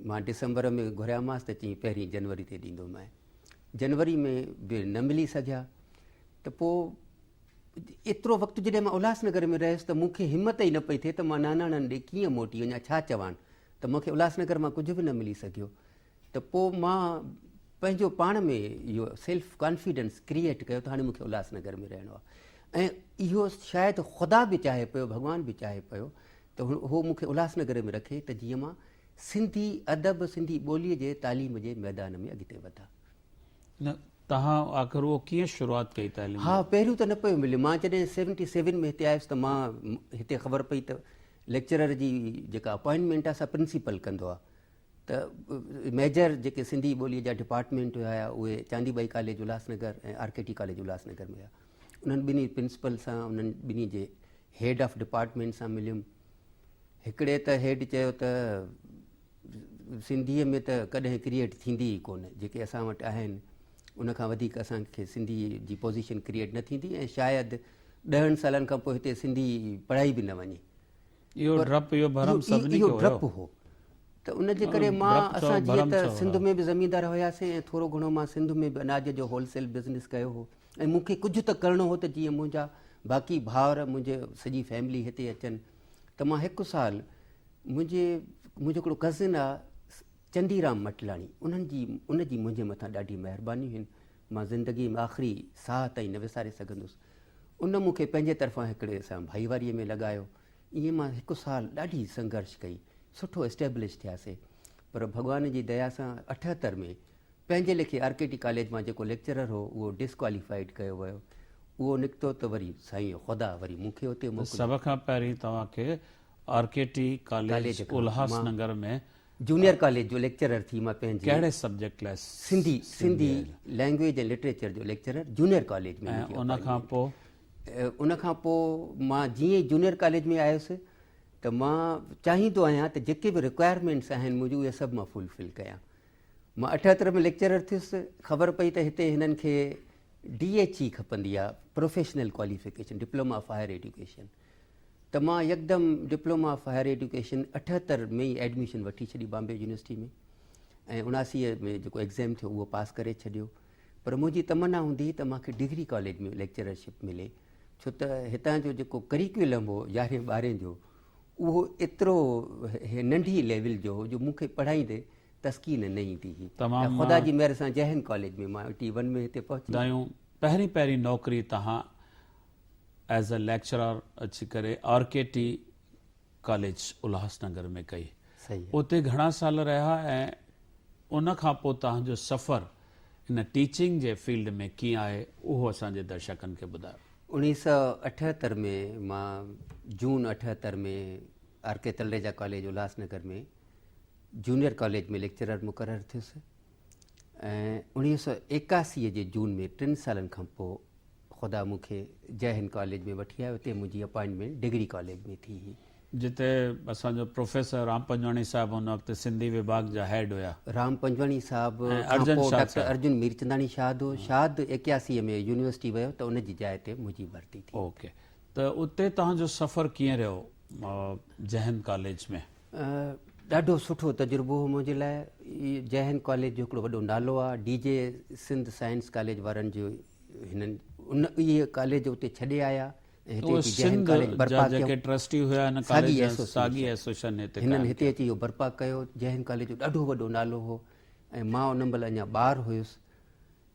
مان ڊسمبر ۾ گهريامانس ته چيائين پهرين جنوري تي ڏيندومانء. جنوري ۾ به نه ملي سگهيا ته پوء ايترو وقت جڏهن مان الهاس نگر ۾ رهيس ته مون کي همت ئي نه پئي ٿئي ته مان ناناڻن ڏي ڪيئن موٽي وڃان ڇا چوان ته مون کي الهاس نگر مان ڪجهه به نه ملي سگهيو ته پوء مان پنهنجو پاڻ ۾ اهو سيلف ڪانفيڊنس ڪريئيٽ ڪيو ته هاڻي مون کي الهاس نگر ۾ رهڻو آهي ۽ اهو شايد خدا به چاهي پيو ڀڳوان به چاهي پيو ته هو مون کي الهاس نگر ۾ رکي ته جيئن مان سنڌي ادب سنڌي ٻوليء جي تعليم جي ميدان ۾ اڳتي وڌان. نه توهان آخر اهو ڪيئن شروعات ڪئي تعليم ها پهريون ته نه پيو ملي مان جڏهن سيونٽي سيون ۾ هتي آيس ته مان هتي خبر پئي ته ليڪچرر جي جيڪا اپوائنٽمينٽ آهي سا پرنسپل ڪندو آهي ته ميجر جيڪي سنڌي ٻوليء جا ڊپارٽمينٽ هيا اهي Chandi Bai college Ulhasnagar ۽ R K T college Ulhasnagar ۾ هيا انهن ٻنهي پرنسپل سان انهن ٻنهي جي هيڊ آف ڊپارٽمينٽ سان مليم هڪڙي ته هيڊ چيو ته سنڌيء ۾ ته ڪڏهن ڪريئيٽ ٿيندي ئي ڪونه جيڪي اسان وٽ آهن ان کان وڌيڪ اسان کي سنڌي جي پوزيشن ڪريئيٽ نه ٿيندي ۽ شايد ڏهن سالن کان پوء هتي سنڌي پڙهائي به نه وڃي اهو ڊپ اهو ڀرم سڀني کي اهو ڊپ هو ته ان جي ڪري مان اسان جيئن ته سنڌ ۾ به زميندار هياسين ۽ ٿورو گهڻو مان سنڌ ۾ به اناج جو هول سيل بزنس ڪيو هو ۽ مون کي ڪجهه ته ڪرڻو هو ته جيئن منهنجا باقي ڀائر منهنجي سڄي فيملي هتي اچن ته مان هڪ سال منهنجي منهنجو هڪڙو ڪزن آ چنديرام مٽلاڻي انهن جي ان جي منهنجي مٿان ڏاڍي مهرباني هين مان زندگي ۾ آخري ساهه تائين نه وساري سگهندس ان مون کي پنهنجي طرفان هڪڙي سان ڀائيواري ۾ لڳايو ائين مان هڪ سال ڏاڍي سنگهرش ڪئي سٺو اسٽيبلش ٿياسي پر ڀڳوان جي ديا سان 78 ۾ پنهنجي ليکي آر ڪي ٽي ڪاليج مان جيڪو ليڪچرر هو اهو ڊسڪواليفائيڊ ڪيو ويو اهو نڪتو ته وري سائين خدا وري مون کي اتي موڪليو. سڀ کان پهرين توهان کي R K T college Ulhasnagar ۾ junior college جو ليڪچرر ٿي مان پنهنجي ڪهڙي سبجيڪٽ لاء؟ سنڌي سنڌي لينگويج ۽ لٽريچر جو ليڪچرر جونيئر ڪاليج ۾ ۽ ان کان پوء؟ ان کان پوء مان جيئن ئي جونيئر ڪاليج ۾ آيس ته مان چاهيندو آهيان ته جيڪي به رڪوائرمينٽس آهن منهنجون اهي سڀ مان فلفل ڪيان. مان 78 ۾ ليڪچرر ٿيس، خبر پئي ته هتي هنن کي ڊي ايڇ اي کپندي آهي، professional qualification, diploma of higher education. ته مان يڪدم ڊپلوما آف هائر ايڊيوڪيشن 78 ۾ ئي ايڊميشن وٺي ڇڏي بامبي يونيورسٽي ۾ ۽ 79 ۾ جيڪو ايگزام ٿيو اهو پاس ڪري ڇڏيو پر منهنجي تمنا هوندي هئي ته مانکي ڊگري ڪاليج ۾ ليڪچررشپ ملي ڇو ته هتان جو جيڪو ڪريڪيولم هو يارهين ٻارهين جو اهو ايترو ننڍي ليول جو هو جو مون کي پڙهائيندي تسڪين نه ايندي هئي ۽ خدا جي مهر سان جئه هند ڪاليج ۾ مان 81 ۾ هتي پهچي ٻڌايون پهرين پهرين نوڪري تهان ايز اي ليڪچرار اچي ڪري R K T college Ulhasnagar ۾ ڪئي اتي گهڻا سال رهيا ۽ ان کان پوء توهان جو سفر ان ٽيچنگ جي فيلڊ ۾ ڪيئن آهي اهو اسان جي درشڪن کي ٻڌايو. 1978 ۾ مان جون 78 ۾ R K Talreja college Ulhasnagar ۾ junior college ۾ lecturer مقرر ٿيس ۽ 1981 جي جون ۾ ٽن سالن کان پوء خدا مون کي جئه هند ڪاليج ۾ وٺي آيو، اتي منهنجي اپائنٽمينٽ ڊگري ڪاليج ۾ ٿي هئي. جتي اسان جو پروفيسر رام پنجواڻي صاحب ان وقت سنڌي وڀاڳ جا هيڊ هيا. رام پنجواڻي صاحب کان پوء ڊاڪٽر ارجن ميرچنداڻي شاد هو. شاد 81 ۾ يونيورسٽي ويو ته ان جي جاء تي منهنجي ڀرتي ٿي. اوڪي ته اتي توهان جو سفر ڪيئن رهيو جئه هند ڪاليج ۾؟ ڏاڍو سٺو تجربو هو منهنجي لاء. جئه هند ڪاليج جو هڪڙو وڏو نالو آهي. D J Sindh science college وارن جو هنن ان اهي ڪاليج اتي ڇڏي آيا ۽ هتي اچي جئه هند ڪاليج برپا ڪيو. جيڪي ٽرسٽي هيا هن ڪاليج جا ساڳي ايسوسيئيشن هتي هنن هتي اچي اهو برپا ڪيو. جئه هند ڪاليج جو ڏاڍو وڏو نالو هو ۽ مان ان مهل اڃا ٻار هيس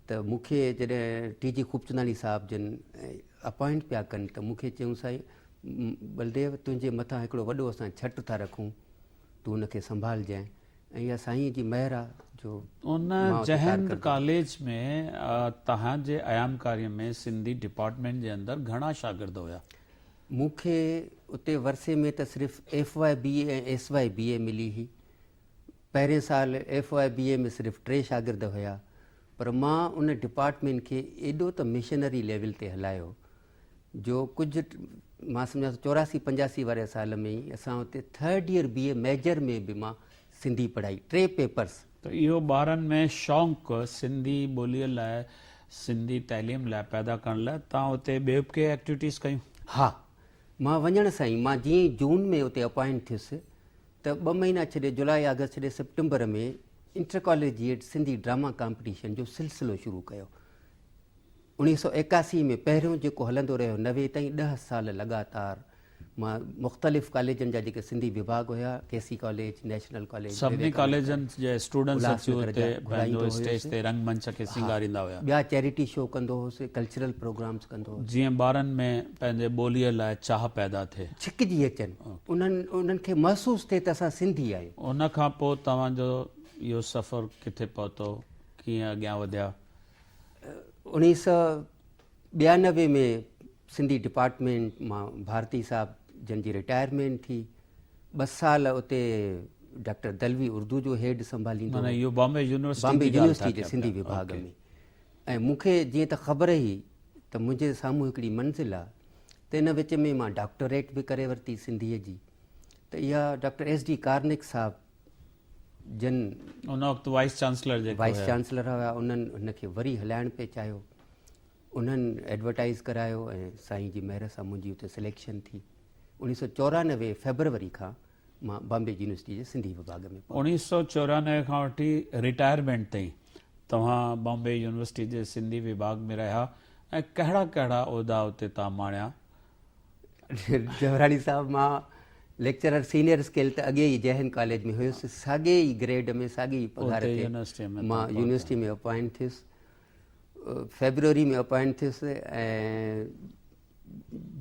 ته مون کي جڏهن ٽي جي خوبچنداڻي صاحب جن اپائنٽ پيا ڪن ته مون کي چيائون سائين بلديو تنهنجي مٿان هڪڙو وڏو اسان ڇٽ ٿا رکون تون ان کي سنڀالجانء ۽ اها سائينء جي مهر آ جو ان جهند ڪاليج ۾ توهان جي ايامڪاريء ۾ سنڌي ڊپارٽمينٽ جي اندر گهڻا شاگرد هيا؟ مون کي اتي ورثي ۾ ته صرف F Y B A ۽ S Y B A ملي هئي. پهرين سال ايف واء بي اي ۾ صرف ٽي شاگرد هيا پر مان ان ڊپارٽمينٽ کي ايڏو ته مشنري ليول تي هلايو جو ڪجهه مان سمجهان ٿو 84 85 واري سال ۾ ئي اسان اتي third year B A major ۾ به مان سنڌي پڙهائي ٽي پيپرس. ته اهو ٻارن ۾ شوق سنڌي ٻوليء لاء سنڌي تعليم لاء پيدا ڪرڻ لاء توهان اتي ٻيو به ڪي ايڪٽيوٽيز ڪيون؟ ها مان وڃڻ سان ئي مان جيئن ئي جون ۾ اتي اپائنٽ ٿيس ته ٻه مهينا ڇڏي جولاء آگسٽ ڇڏي September ۾ inter collegiate Sindhi drama competition جو سلسلو شروع ڪيو. 1981 ۾ پهريون جيڪو هلندو رهيو 90 تائين ڏهه سال لڳاتار مان مختلف ڪاليجن جا جيڪي سنڌي وڀاڳ هيا K C college, national college, سڀني ڪاليجن جا اسٽوڊنٽس اچي اتي پنهنجو اسٽيج تي رنگ منچ کي سينگاريندا هيا. ٻيا چيريٽي شو ڪندو هوس، ڪلچرل پروگرامز ڪندو هوس. جيئن ٻارن ۾ پنهنجي ٻوليء لاء چاهه پيدا ٿئي. ڇڪجي اچن، انهن انهن کي محسوس ٿئي ته اسان سنڌي آهيون. ان کان پوء توهان جو اهو سفر ڪٿي پهتو، ڪيئن اڳيان وڌيا؟ 1992 ۾ سنڌي ڊپارٽمينٽ مان ڀارتي صاحب جن جي رٽائرمينٽ ٿي، ٻه سال اتي ڊاڪٽر دلوي اردو جو هيڊ سنڀاليندو معنيٰ اهو بامبي يونيورسٽي بامبي يونيورسٽي جي سنڌي وڀاڳ ۾، ۽ مون کي جيئن ته خبر هئي ته منهنجي سامهون هڪڙي منزل آ ته ان وچ ۾ مان ڊاڪٽوريٽ به ڪري ورتي سنڌيء جي ته اها ڊاڪٽر ايس ڊي ڪارنڪ صاحب جن ان وقت وائيس چانسلر جيڪو وائيس چانسلر هيا انهن هن کي وري هلائڻ پئي چاهيو. انهن ايڊورٽائيز ڪرايو ۽ سائين جي مهر سان منهنجي اتي سليڪشن ٿي. 1994 فيبروري کان مان بامبي يونيورسٽي جي سنڌي وڀاڳ ۾ پهتس. 1994 کان وٺي رٽائرمينٽ تائين توهان بامبي يونيورسٽي جي سنڌي وڀاڳ ۾ رهيا ۽ ڪهڙا ڪهڙا عهدا اتي توهان ماڻيا؟ جوهراڻي صاحب مان ليڪچرر سينئر اسڪيل ته اڳي ئي جئه هند ڪاليج ۾ هيس، ساڳي ئي گريڊ ۾ ساڳي ئي پگهار تي مان يونيورسٽي ۾ اپائنٽ ٿيس. فيبروري ۾ اپائنٽ ٿيس ۽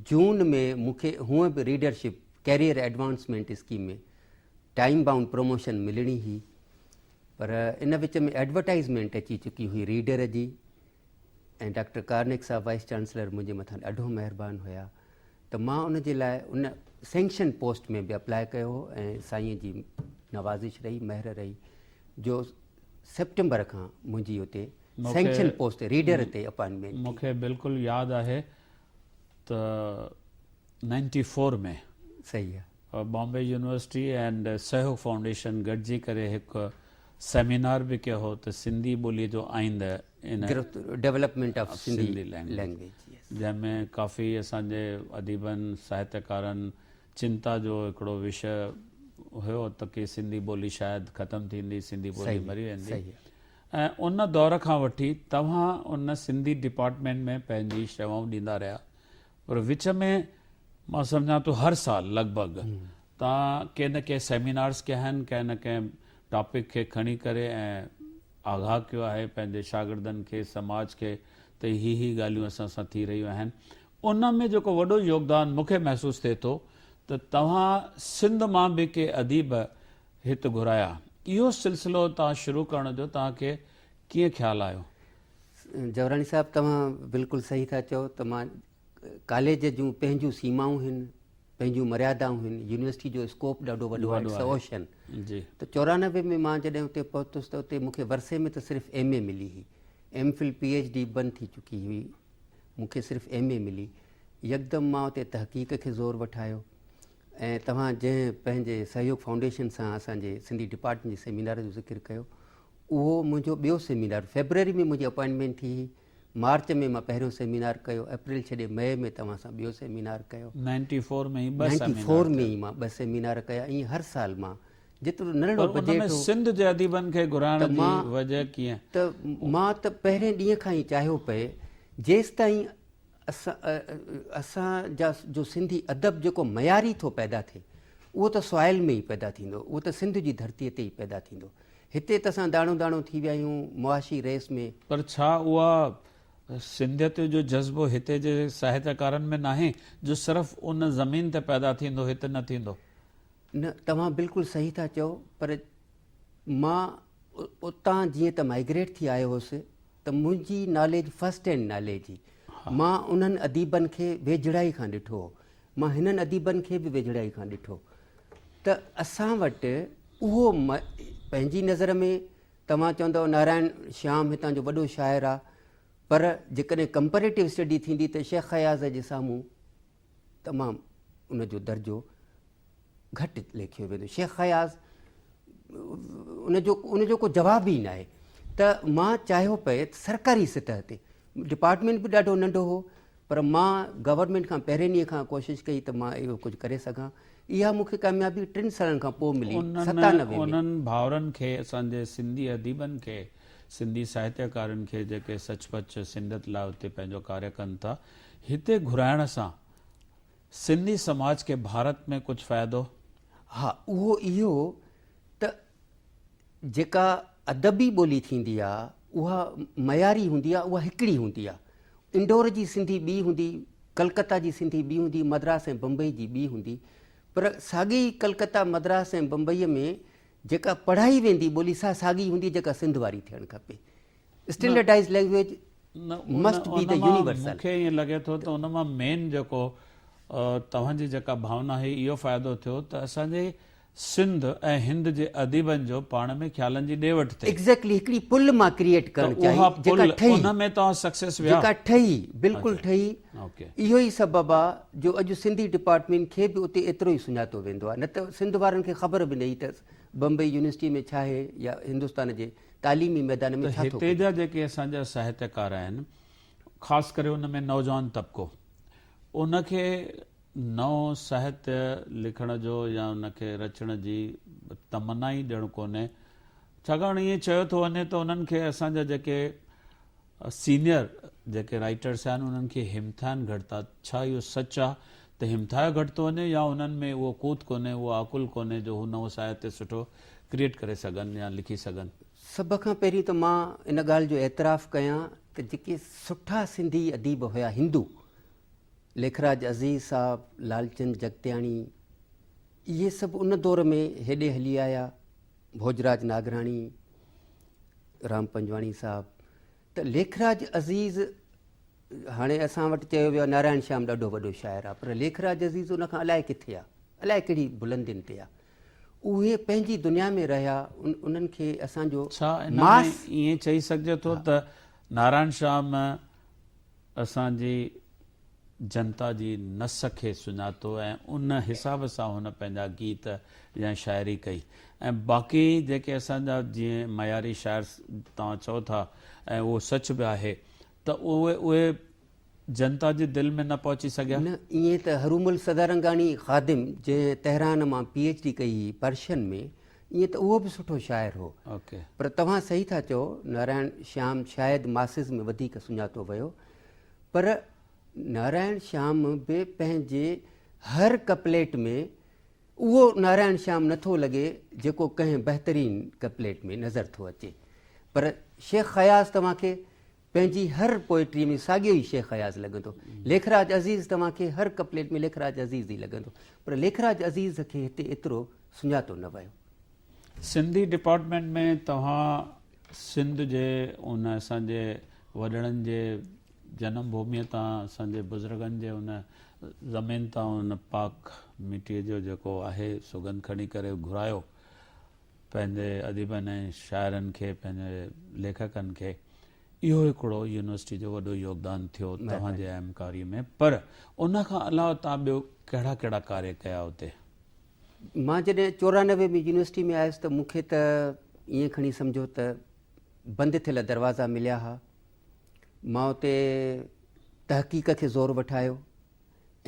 جون ۾ مون کي هونء به readership career advancement scheme ۾ time bound promotion ملڻي هئي پر ان وچ ۾ ايڊورٽائزمينٽ اچي چڪي هئي ريڊر جي ۽ ڊاڪٽر ڪارنڪ صاحب وائيس چانسلر منهنجي مٿان ڏاڍو مهربان هيا ته مان ان جي لاء ان سينڪشن پوسٽ ۾ به اپلاء ڪيو هو ۽ سائين جي نوازش رهي مهر رهي جو سيپٽمبر کان منهنجي اتي سينڪشن پوسٽ ريڊر تي اپائنٽمينٽ ٿي. مون کي بلڪل ياد آهي ته نائنٽي فور ۾ صحيح آ. بامبي يونيورسٽي اينڊ سهيوگ فائونڊيشن گڏجي ڪري هڪ سيمينار به ڪيو هو ته سنڌي ٻولي جو آئنده ان ڊولپمينٽ آف سنڌي لينگويج جنهن ۾ ڪافي اسان جي اديبن ساهتيڪارن چنتا جو هڪڙو وشيه هيو ته ڪي سنڌي ٻولي شايد ختم ٿيندي، سنڌي ٻولي مري ويندي ۽ ان دور کان وٺي توهان ان سنڌي ڊپارٽمينٽ ۾ پنهنجي شيوائون ڏيندا رهيا پر وچ ۾ مان سمجهان ٿو هر سال لڳ ڀڳ توهان ڪي نه ڪي سيمينارز ڪيا آهن ڪنهن نه ڪنهن ٽاپڪ کي کڻي ڪري ۽ آگاهه ڪيو آهي پنهنجي شاگردن کي سماج کي ته هي هي ڳالهيون اسان سان ٿي رهيون آهن ان ۾ جيڪو وڏو يوگدان مون کي محسوس ٿئي ٿو ته توهان سنڌ مان به ڪي اديب هت گهرايا. اهو سلسلو توهان شروع ڪرڻ جو توهان کي ڪيئن خيال آيو؟ جوراڻي صاحب توهان بلڪل صحيح ٿا چئو ته مان ڪاليج جون پنهنجون سيمائون هن. پنهنجون مريادائون هن، يونيورسٽي جو اسڪوپ ڏاڍو وڏو آهي، it's ocean. ته 94 ۾ مان جڏهن اتي پهتس ته اتي مون کي ورثي ۾ ته صرف ايم اي ملي هئي، M Phil P H D بند ٿي چڪي هئي، مون کي صرف ايم اي ملي. يڪدم مان اتي تحقيق کي زور وٺايو ۽ توهان جنهن پنهنجي سهيوگ فائونڊيشن سان اسان جي سنڌي ڊپارٽمينٽ جي سيمينار جو ذڪر ڪيو، اهو منهنجو ٻيو سيمينار، فيبروري ۾ منهنجي اپائنٽمينٽ ٿي هئي، مارچ ۾ مان پهريون سيمينار ڪيو، اپريل ڇڏي مئي ۾ توهان سان ٻيو سيمينار ڪيو. نائنٽي فور ۾ ئي ٻه نائنٽي سيمينار فور ۾ ٿيا. ئي مان ٻه سيمينار ڪيا. ائين هر سال مان جيترو ننڍڙو پر ان ۾ بجيٽ هو سنڌ جي اديبن کي گهرائڻ ته جي مان وجه ڪيئن؟ ته مان ته پهرين ڏينهن کان ئي چاهيو پئي جيستائين اسان جا جو سنڌي ادب جيڪو معياري ٿو پيدا ٿئي اهو ته سوائل ۾ ئي پيدا ٿيندو، اهو ته سنڌ جي ڌرتيء تي ئي پيدا ٿيندو. هتي ته اسان داڻو داڻو ٿي ويا آهيون معاشي ريس ۾. پر ڇا اها سنڌيت جو جذبو هتي جي ساهتيڪارن ۾ ناهي جو صرف ان زمين تي پيدا ٿيندو هت نه ٿيندو؟ نه توهان بلڪل صحيح ٿا چئو پر مان اتان جيئن ته مائگريٽ ٿي آيو هوس ته منهنجي ناليج فرسٽ هينڊ ناليج هئي. مان انهن اديبن کي ويجهڙائي کان ڏٺو هو. مان هنن اديبن کي به ويجهڙائي کان ڏٺو ته اسان وٽ اهو پنهنجي نظر ۾ توهان چوندؤ نارائڻ شيام هتان جو وڏو شاعر آ پر جيڪڏهن ڪمپريٽو اسٽڊي ٿيندي ته شيخ اياز جي سامهون تمام ان جو درجو گهٽ ليکيو ويندو. شيخ اياز ان جو ان جو ڪو جواب ئي ناهي ته مان چاهيو پئي ته سرڪاري سطح تي ڊپارٽمينٽ به ڏاڍو ننڍو هو پر مان گورنمينٽ کان پهرين ڏينهن کان ڪوشش ڪئي ته مان اهو ڪجهه ڪري سگهان. اها مون کي ڪاميابي ٽن سالن کان پوء ملي 97 ۾. انهن ڀائرن کي اسان جي سنڌي اديبن کي سنڌي ساهتيڪارن کي جيڪي سچ پچ سنڌيت لاء اتي پنهنجو ڪاريه ڪن ٿا هتي گهرائڻ سان سنڌي سماج کي ڀارت ۾ ڪجهه فائدو؟ ها اهو اهو ته جيڪا ادبي ٻولي ٿيندي آ اها معياري هوندي آ اها هڪڙي هوندي آ. انڊور جي سنڌي ٻي هوندي، ڪلڪتا جي سنڌي ٻي هوندي، مدراس ۽ بمبئي جي ٻي هوندي پر ساڳي ئي ڪلڪتا، مدراس ۽ بمبئيء ۾ جيڪا پڙهائي ويندي ٻولي سا ساڳي هوندي جيڪا سنڌ واري ٿيڻ کپي. Standardised language must be the universal. مون کي ائين لڳي ٿو ته ان مان مين جيڪو توهان جي جيڪا ڀاونا هئي اهو فائدو ٿيو ته اسان جي سنڌ ۽ هند جي اديبن جو پاڻ ۾ خيالن جي ڏي وٺ ٿئي. ايگزيڪٽلي هڪڙي پل مان ڪريئيٽ ڪرڻ چاهي جيڪا ٺهي ان ۾ توهان سڪسيس ويا. جيڪا ٺهي بلڪل ٺهي اهو ئي سبب آ جو اڄ سنڌي ڊپارٽمينٽ کي به اتي ايترو ئي سڃاتو ويندو آ نه ته سنڌ وارن کي خبر به نه هئي ته بمبئي يونيورسٽي ۾ ڇا آهي يا هندستان جي تعليمي ميدان ۾ ته ڇا ٿو هتي ڪجي. جا جيڪي اسان جا ساهتيڪار آهن خاص ڪري ان ۾ نوجوان طبقو ان کي نئون ساهتيه لکڻ جو يا ان کي رچڻ جي تمنا ئي ڄڻ ڪونهي ڇاڪاڻ ائين چيو ٿو وڃي ته انهن کي اسان جا جيڪي سينئر جيڪي رائيٽرس آهن انهن کي همٿائن گهٽ ٿا ڇا اهو سچ آهي ته همٿايو گهٽ ٿو وڃي يا انهن ۾ اهو قوت ڪونهي اهو عقل ڪونهي جو هو نئون ساهتيه سٺو ڪريئيٽ ڪري سگهن يا لکي سگهن. سڀ کان پهرين ته مان ان ڳالهه جو اعتراف ڪيان ته جيڪي سٺا سنڌي اديب هيا هندو ليکراج عزيز صاحب، لالچند جڳتياڻي اهي سڀ ان دور ۾ هيڏي هلي آيا، ڀوڄراج ناگراڻي، رام پنجواڻي صاحب ته ليکراج عزيز هاڻي اسان وٽ چيو ويو آهي نارائڻ شيام ڏاڍو وڏو شاعر آهي پر ليکراج عزيز ان کان الائي ڪٿي آهي الائي ڪهڙي بلندين تي آهي اهي پنهنجي دنيا ۾ رهيا انهن کي اسان جو ڇا ان ۾ ائين چئي سگهجي ٿو ته نارائڻ شيام اسان جي جنتا جي نس کي سڃاتو ۽ ان حساب سان هن پنهنجا گيت يا شاعري ڪئي ۽ باقي جيڪي اسان جا جيئن معياري شاعر توهان چئو ٿا ۽ اهو سچ به آهي ته اهي اهي جنتا جي دل ۾ نه پهچي سگهيا. نه ائين ته هرومل سدارنگاڻي خادم جنهن تهران مان پي ايڇ ڊي ڪئي هئي پرشن ۾ ائين ته اهو به سٺو شاعر هو پر توهان صحيح ٿا چئو نارائڻ شيام شايد ماسز ۾ وڌيڪ سڃاتو ويو پر نارائڻ شيام به پنهنجي هر ڪپليٽ ۾ اهو نارائڻ شيام نٿو لڳي جيڪو ڪنهن بهترين ڪپليٽ ۾ نظر ٿو اچي پر شيخ اياز توهان کي پنهنجي هر پوئٽري ۾ ساڳيو ئي شيخ اياز لڳندو. ليکراج عزيز توهان کي هر ڪپليٽ ۾ ليکراج عزيز ئي لڳندو. پر ليکراج عزيز کي هتي ايترو سڃاتو نه ويو. سنڌي ڊپارٽمينٽ ۾ توهان سنڌ جي ان اسان جي وڏڙن جي جنم ڀوميء تان اسان جي بزرگن جي ان زمين تان ان پاڪ مٽيء جو جيڪو آهي سڳنڌ کڻي ڪري گهرايو پنهنجي اديبن ۽ شاعرن کي پنهنجي ليکڪن کي اهو هڪڙو يونيورسٽي جو وڏو يوگدان ٿيو توهان جي اهم ڪاري ۾ پر ان کان علاوه توهان ٻيو ڪهڙا ڪهڙا ڪاري ڪيا اتي؟ مان جڏهن 94 ۾ يونيورسٽي ۾ آيس ته مون کي ته ائين کڻي سمجهو ته بند ٿيل دروازا مليا ها. مان اتي تحقيق کي زور وٺايو.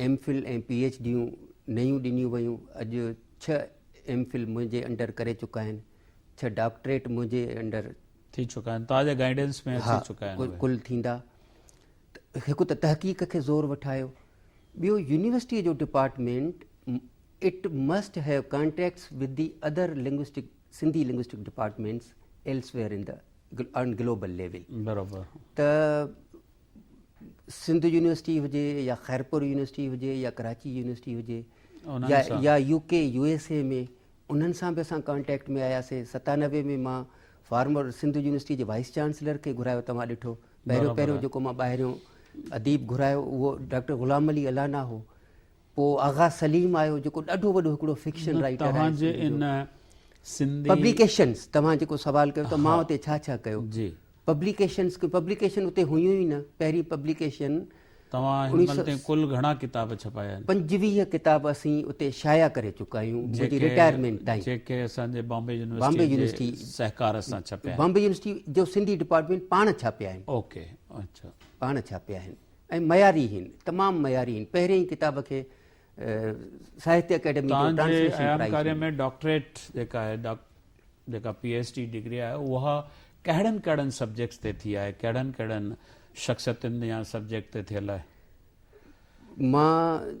ايم فل ۽ پي ايڇ ڊيون نيون ڏنيون ويون. اڄ 6 ايم فل منهنجي انڊر ڪري چڪا آهن. 6 ڊاڪٽريٽ منهنجي انڊر ٿي چڪا آهن. توهان جي گائيڊنس ۾ اچي چڪا آهن اهي. ڪل ٿيندا. هڪ ته تحقيق کي زور وٺايو. ٻيو يونيورسٽيء جو department it must have contacts with the other linguistic Sindhi linguistic departments elsewhere in the on global level. برابر. ته سنڌ يونيورسٽي هجي يا خيرپور يونيورسٽي هجي يا ڪراچي يونيورسٽي هجي يا يو ڪي يو ايس اي ۾ انهن سان به اسان ڪانٽيڪٽ ۾ آياسي. 97 ۾ مان فارمر سنڌ يونيورسٽي جي وائيس چانسلر کي گهرايو. توهان ڏٺو پهريون پهريون جيڪو مان ٻاهريون اديب گهرايو اهو ڊاڪٽر غلام علي الانا هو. پوء آغا سليم آيو جيڪو ڏاڍو وڏو هڪڙو فڪشن رائيٽر آهي. توهان جي ان سنڌي پبليڪيشنز توهان جيڪو سوال ڪيو ته مان اتي ڇا ڇا ڪيو. جي. پبليڪيشنز پبليڪيشن اتي هيون ئي نه. پهرين پبليڪيشن توهان هن مهل تائين ڪل گهڻا ڪتاب ڇپايا آهن؟ 25 ڪتاب اسين اتي شايع ڪري چڪا آهيون منهنجي رٽائرمينٽ تائين. جيڪي اسان جي بامبي يونيورسٽي جي سهڪار سان ڇپيا آهن. بامبي يونيورسٽي جو سنڌي ڊپارٽمينٽ پاڻ ڇاپيا آهن. اوڪي اڇا. پاڻ ڇاپيا آهن ۽ معياري آهن، تمام معياري آهن. پهرين ئي ڪتاب کي ساهتيه اڪيڊمي جو توهان جي ٽرانسليشن ايام پرائز ڪاري مليو. ۾ ڊاڪٽريٽ جيڪا آهي جيڪا پي ايڇ ڊي ڊگري آهي اها ڪهڙن ڪهڙن سبجيڪٽس تي ٿي آهي، ڪهڙن ڪهڙن شخصيتن يا سبجيڪٽ تي ٿيل آهي؟ مان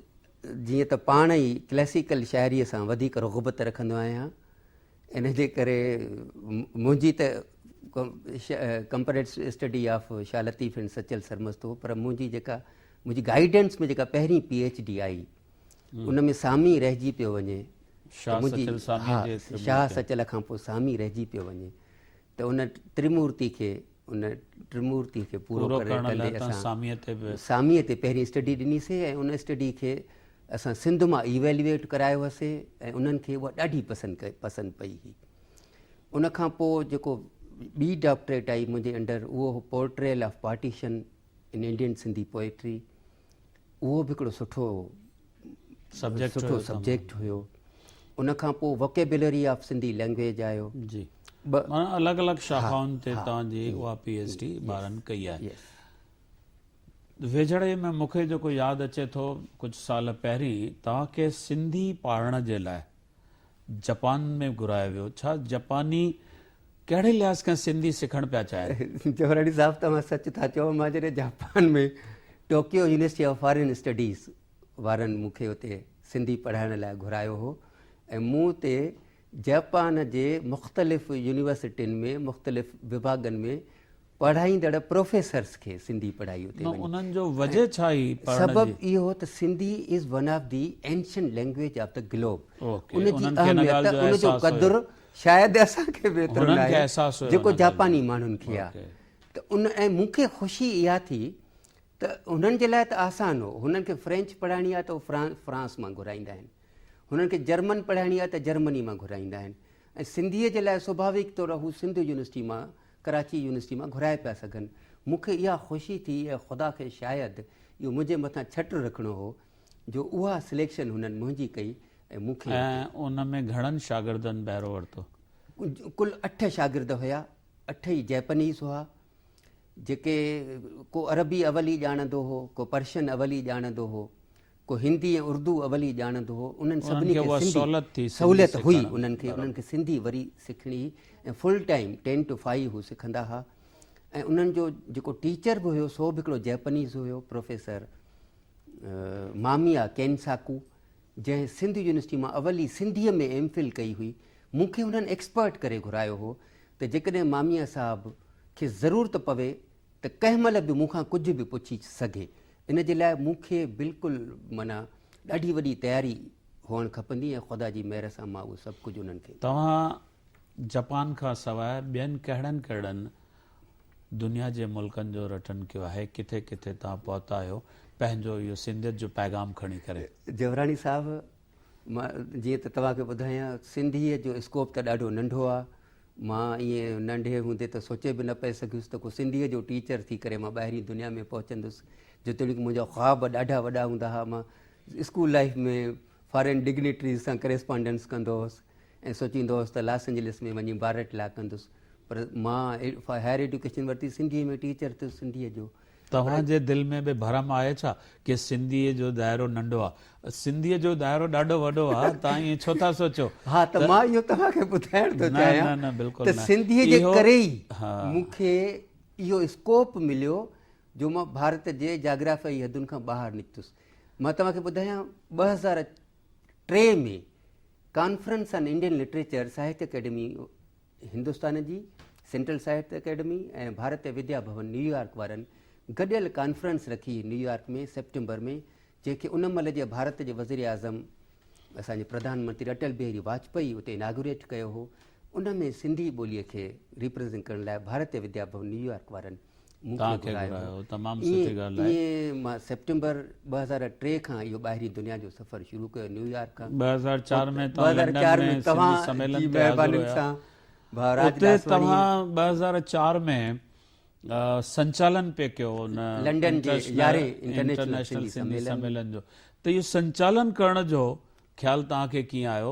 جيئن ته پاڻ ئي ڪلاسيڪل شاعريء سان وڌيڪ رغبت رکندو آهيان، ان جي ڪري منهنجي ته comparative study of Shah Latif and Sachal Sarmast هو، پر منهنجي جيڪا منهنجي گائيڊنس ۾ جيڪا پهرين پي ايڇ ڊي آئي ان ۾ سامي رهجي پيو وڃي. شاهه سچل ساميء جي ها، شاهه سچل کان پوء سامي رهجي پيو وڃي ته ان ترمورتي کي ان ٽرمورتي کي پورو ڪرڻ لاء اسان ساميء تي به ساميء تي پهرين اسٽڊي ڏني سي ۽ ان اسٽڊي کي اسان سنڌ مان ايويلويٽ ڪرايو هوسي ۽ انهن کي اها ڏاڍي پسند پسند پئي هئي. ان کان پوء جيڪو ٻي ڊاڪٽريٽ آئي منهنجي انڊر اهو هو portrayal of partition in Indian Sindhi poetry. اهو به هڪڙو سٺو سٺو سبجيڪٽ هيو. ان کان پوء ووڪيبلري آف سنڌي لينگويج آيو. جي معنيٰ الڳ الڳ شاخائن تي توهان جي اها پي ايڇ ڊي ٻارن ڪئي آهي. ويجهڙائي ۾ مون کي جيڪو ياد اچي ٿو ڪجهه سال پهرين توهان کي سنڌي پاڙهڻ جي لاء جپان ۾ گهرايو ويو. ڇا جپاني ڪهڙي لحاظ کان سنڌي سکڻ پيا چاهين؟ جوهراڻي صاحب توهان سچ ٿا چئو. مان جڏهن Japan ۾ Tokyo university of foreign studies وارن مون کي اتي سنڌي پڙهائڻ لاء گهرايو هو ۽ مون اتي جاپان جي مختلف يونيورسٽين ۾ مختلف وڀاڳن ۾ پڙهائيندڙ پروفيسرس کي سنڌي پڙهائي اتي نه وڃي. انهن جو وجه ڇا هئي پڙهڻ جي؟ سبب اهو هو ته Sindhi is one of the ancient language of the globe okay ان جي انهن کي ان اهميت ڳالهه جو ان جو احساس هيو. قدر شايد اسان کي به ايترو هنن کي ناهي احساس هيو جيڪو ان ڳالهه جو. جاپاني ماڻهن کي آهي اوڪي. ته ان ۽ مون کي خوشي اها ٿي ته هنن جي لاء ته آسان هو هنن کي فرينچ پڙهائڻي آهي ته هو فرانس مان گهرائيندا آهن هنن کي جرمن پڙهائڻي آهي ته جرمني مان گهرائيندا آهن ۽ سنڌيء جي لاء سڀاويڪ طور هو سنڌ يونيورسٽي مان ڪراچي يونيورسٽي مان گهرائي پيا سگهن. مون کي اها خوشي ٿي ۽ خدا کي شايد اهو منهنجي مٿان ڇٽ رکڻو هو جو اها سليڪشن هنن منهنجي ڪئي ۽ مون کي ۽ ان ۾ گهڻن شاگردن بهرو ورتو؟ ڪل اٺ شاگرد هيا، اٺ ئي جئپنيز هئا، جيڪي ڪو عربي اول ئي ڄاڻندو هو، ڪو پرشن اول ئي ڄاڻندو هو، ڪو هندي ۽ اردو اول ئي ڄاڻندو هو، انهن سڀني کي سنڌي سهوليت هئي، انهن کي انهن کي سنڌي وري سکڻي هئي ۽ full time ten to five هو سکندا ها ۽ انهن جو جيڪو ٽيچر به هيو سو به هڪڙو جئپنيز هيو پروفيسر ماميا ڪينساڪو جنهن سنڌ يونيورسٽي مان اول ئي سنڌيء ۾ ايم فل ڪئي هئي، مون کي انهن ايڪسپرٽ ڪري گهرايو هو ته جيڪڏهن ماميا صاحب کي ضرورت پوي ته ڪنهن مهل به مون کان ڪجهه به پڇي سگهي، ان جي لاء مون کي بلڪل معنيٰ ڏاڍي وڏي تياري هئڻ کپندي ۽ خدا جي مهر سان مان اهو سڀ ڪجهه انهن کي. توهان جپان کان سواء ٻين ڪهڙن ڪهڙن دنيا جي ملڪن جو رٽن ڪيو آهي، ڪٿي ڪٿي توهان پهتا آهيو پنهنجو اهو سنڌيت جو پيغام کڻي ڪري. جوراڻي صاحب مان جيئن ته توهان کي ٻڌايان سنڌيء جو اسڪوپ ته ڏاڍو ننڍو آ، مان ائين ننڍي هوندي ته سوچي به نه پئي سگهيس ته ڪو سنڌيء جو ٽيچر ٿي ڪري مان ٻاهرين دنيا ۾ پهچندس، جيتوڻيڪ منهنجا خواب ڏاڍا وڏا هوندا ها، مان اسڪول لائيف ۾ فارين ڊگنيٽريز سان ڪريسپانڊنس ڪندو هوس ۽ سوچيندو هوس ته لاس اينجلس ۾ وڃي بارٽ لا ڪندس پر مان هائر ايڊيوڪيشن ورتي سنڌيء ۾ ٽيچر ٿيس سنڌيء جو. توهان جي دل ۾ به ڀرم آهي ڇا ڪي سنڌيء جو دائرو ننڍو آ؟ سنڌيء جو دائرو ڏاڍو وڏو آ، توهان ائين ڇو ٿا سوچو؟ ها ته مان اهو توهان کي ٻڌائڻ ٿو چاهيان ته سنڌيء جي ڪري ئي مون کي اهو اسڪوپ مليو جو مان ڀارت جي جاگرافيائي حدن کان ٻاهر نڪتس. مان توهان کي ٻڌايان 2003 ۾ conference on Indian literature Sahitya Akademi Hindustan جي central Sahitya Akademi ۽ Bharatiya Vidya Bhavan New York وارن گڏيل ڪانفرنس رکي نيويارڪ ۾ سيپٽمبر ۾ جنهن کي ان مهل جي ڀارت جي وزيراعظم اسان جي پرڌان منتري اٽل بهاري واجپائي اتي اناگوريٽ ڪيو هو ان ۾ سنڌي ٻولي کي ريپريزنٽ ڪرڻ لاء ڀارتيه وديا ڀون نيويارڪ وارن مون توهان کي کي گهرايو گهرايو هو. تمام سٺي ڳالهه آهي. ائين مان سيپٽمبر 2003 کان اهو ٻاهرين دنيا جو سفر شروع ڪيو نيويارڪ کان. 2004 ۾ توهان لنڊن 2004 ۾ ۾ سنڌي توهان سميلن جي تي حاضر مهربانين هيا. سان ڀاء راج اتي ڏاسواڻي. توهان 2004 ۾ سنچالن پئي ڪيو ان لنڊن جي يارهين انٽرنيشنل انٽرنيشنل سنڌي سنڌي سميلن. سميلن جو ته اهو سنچالن ڪرڻ جو خيال توهان کي ڪيئن آيو؟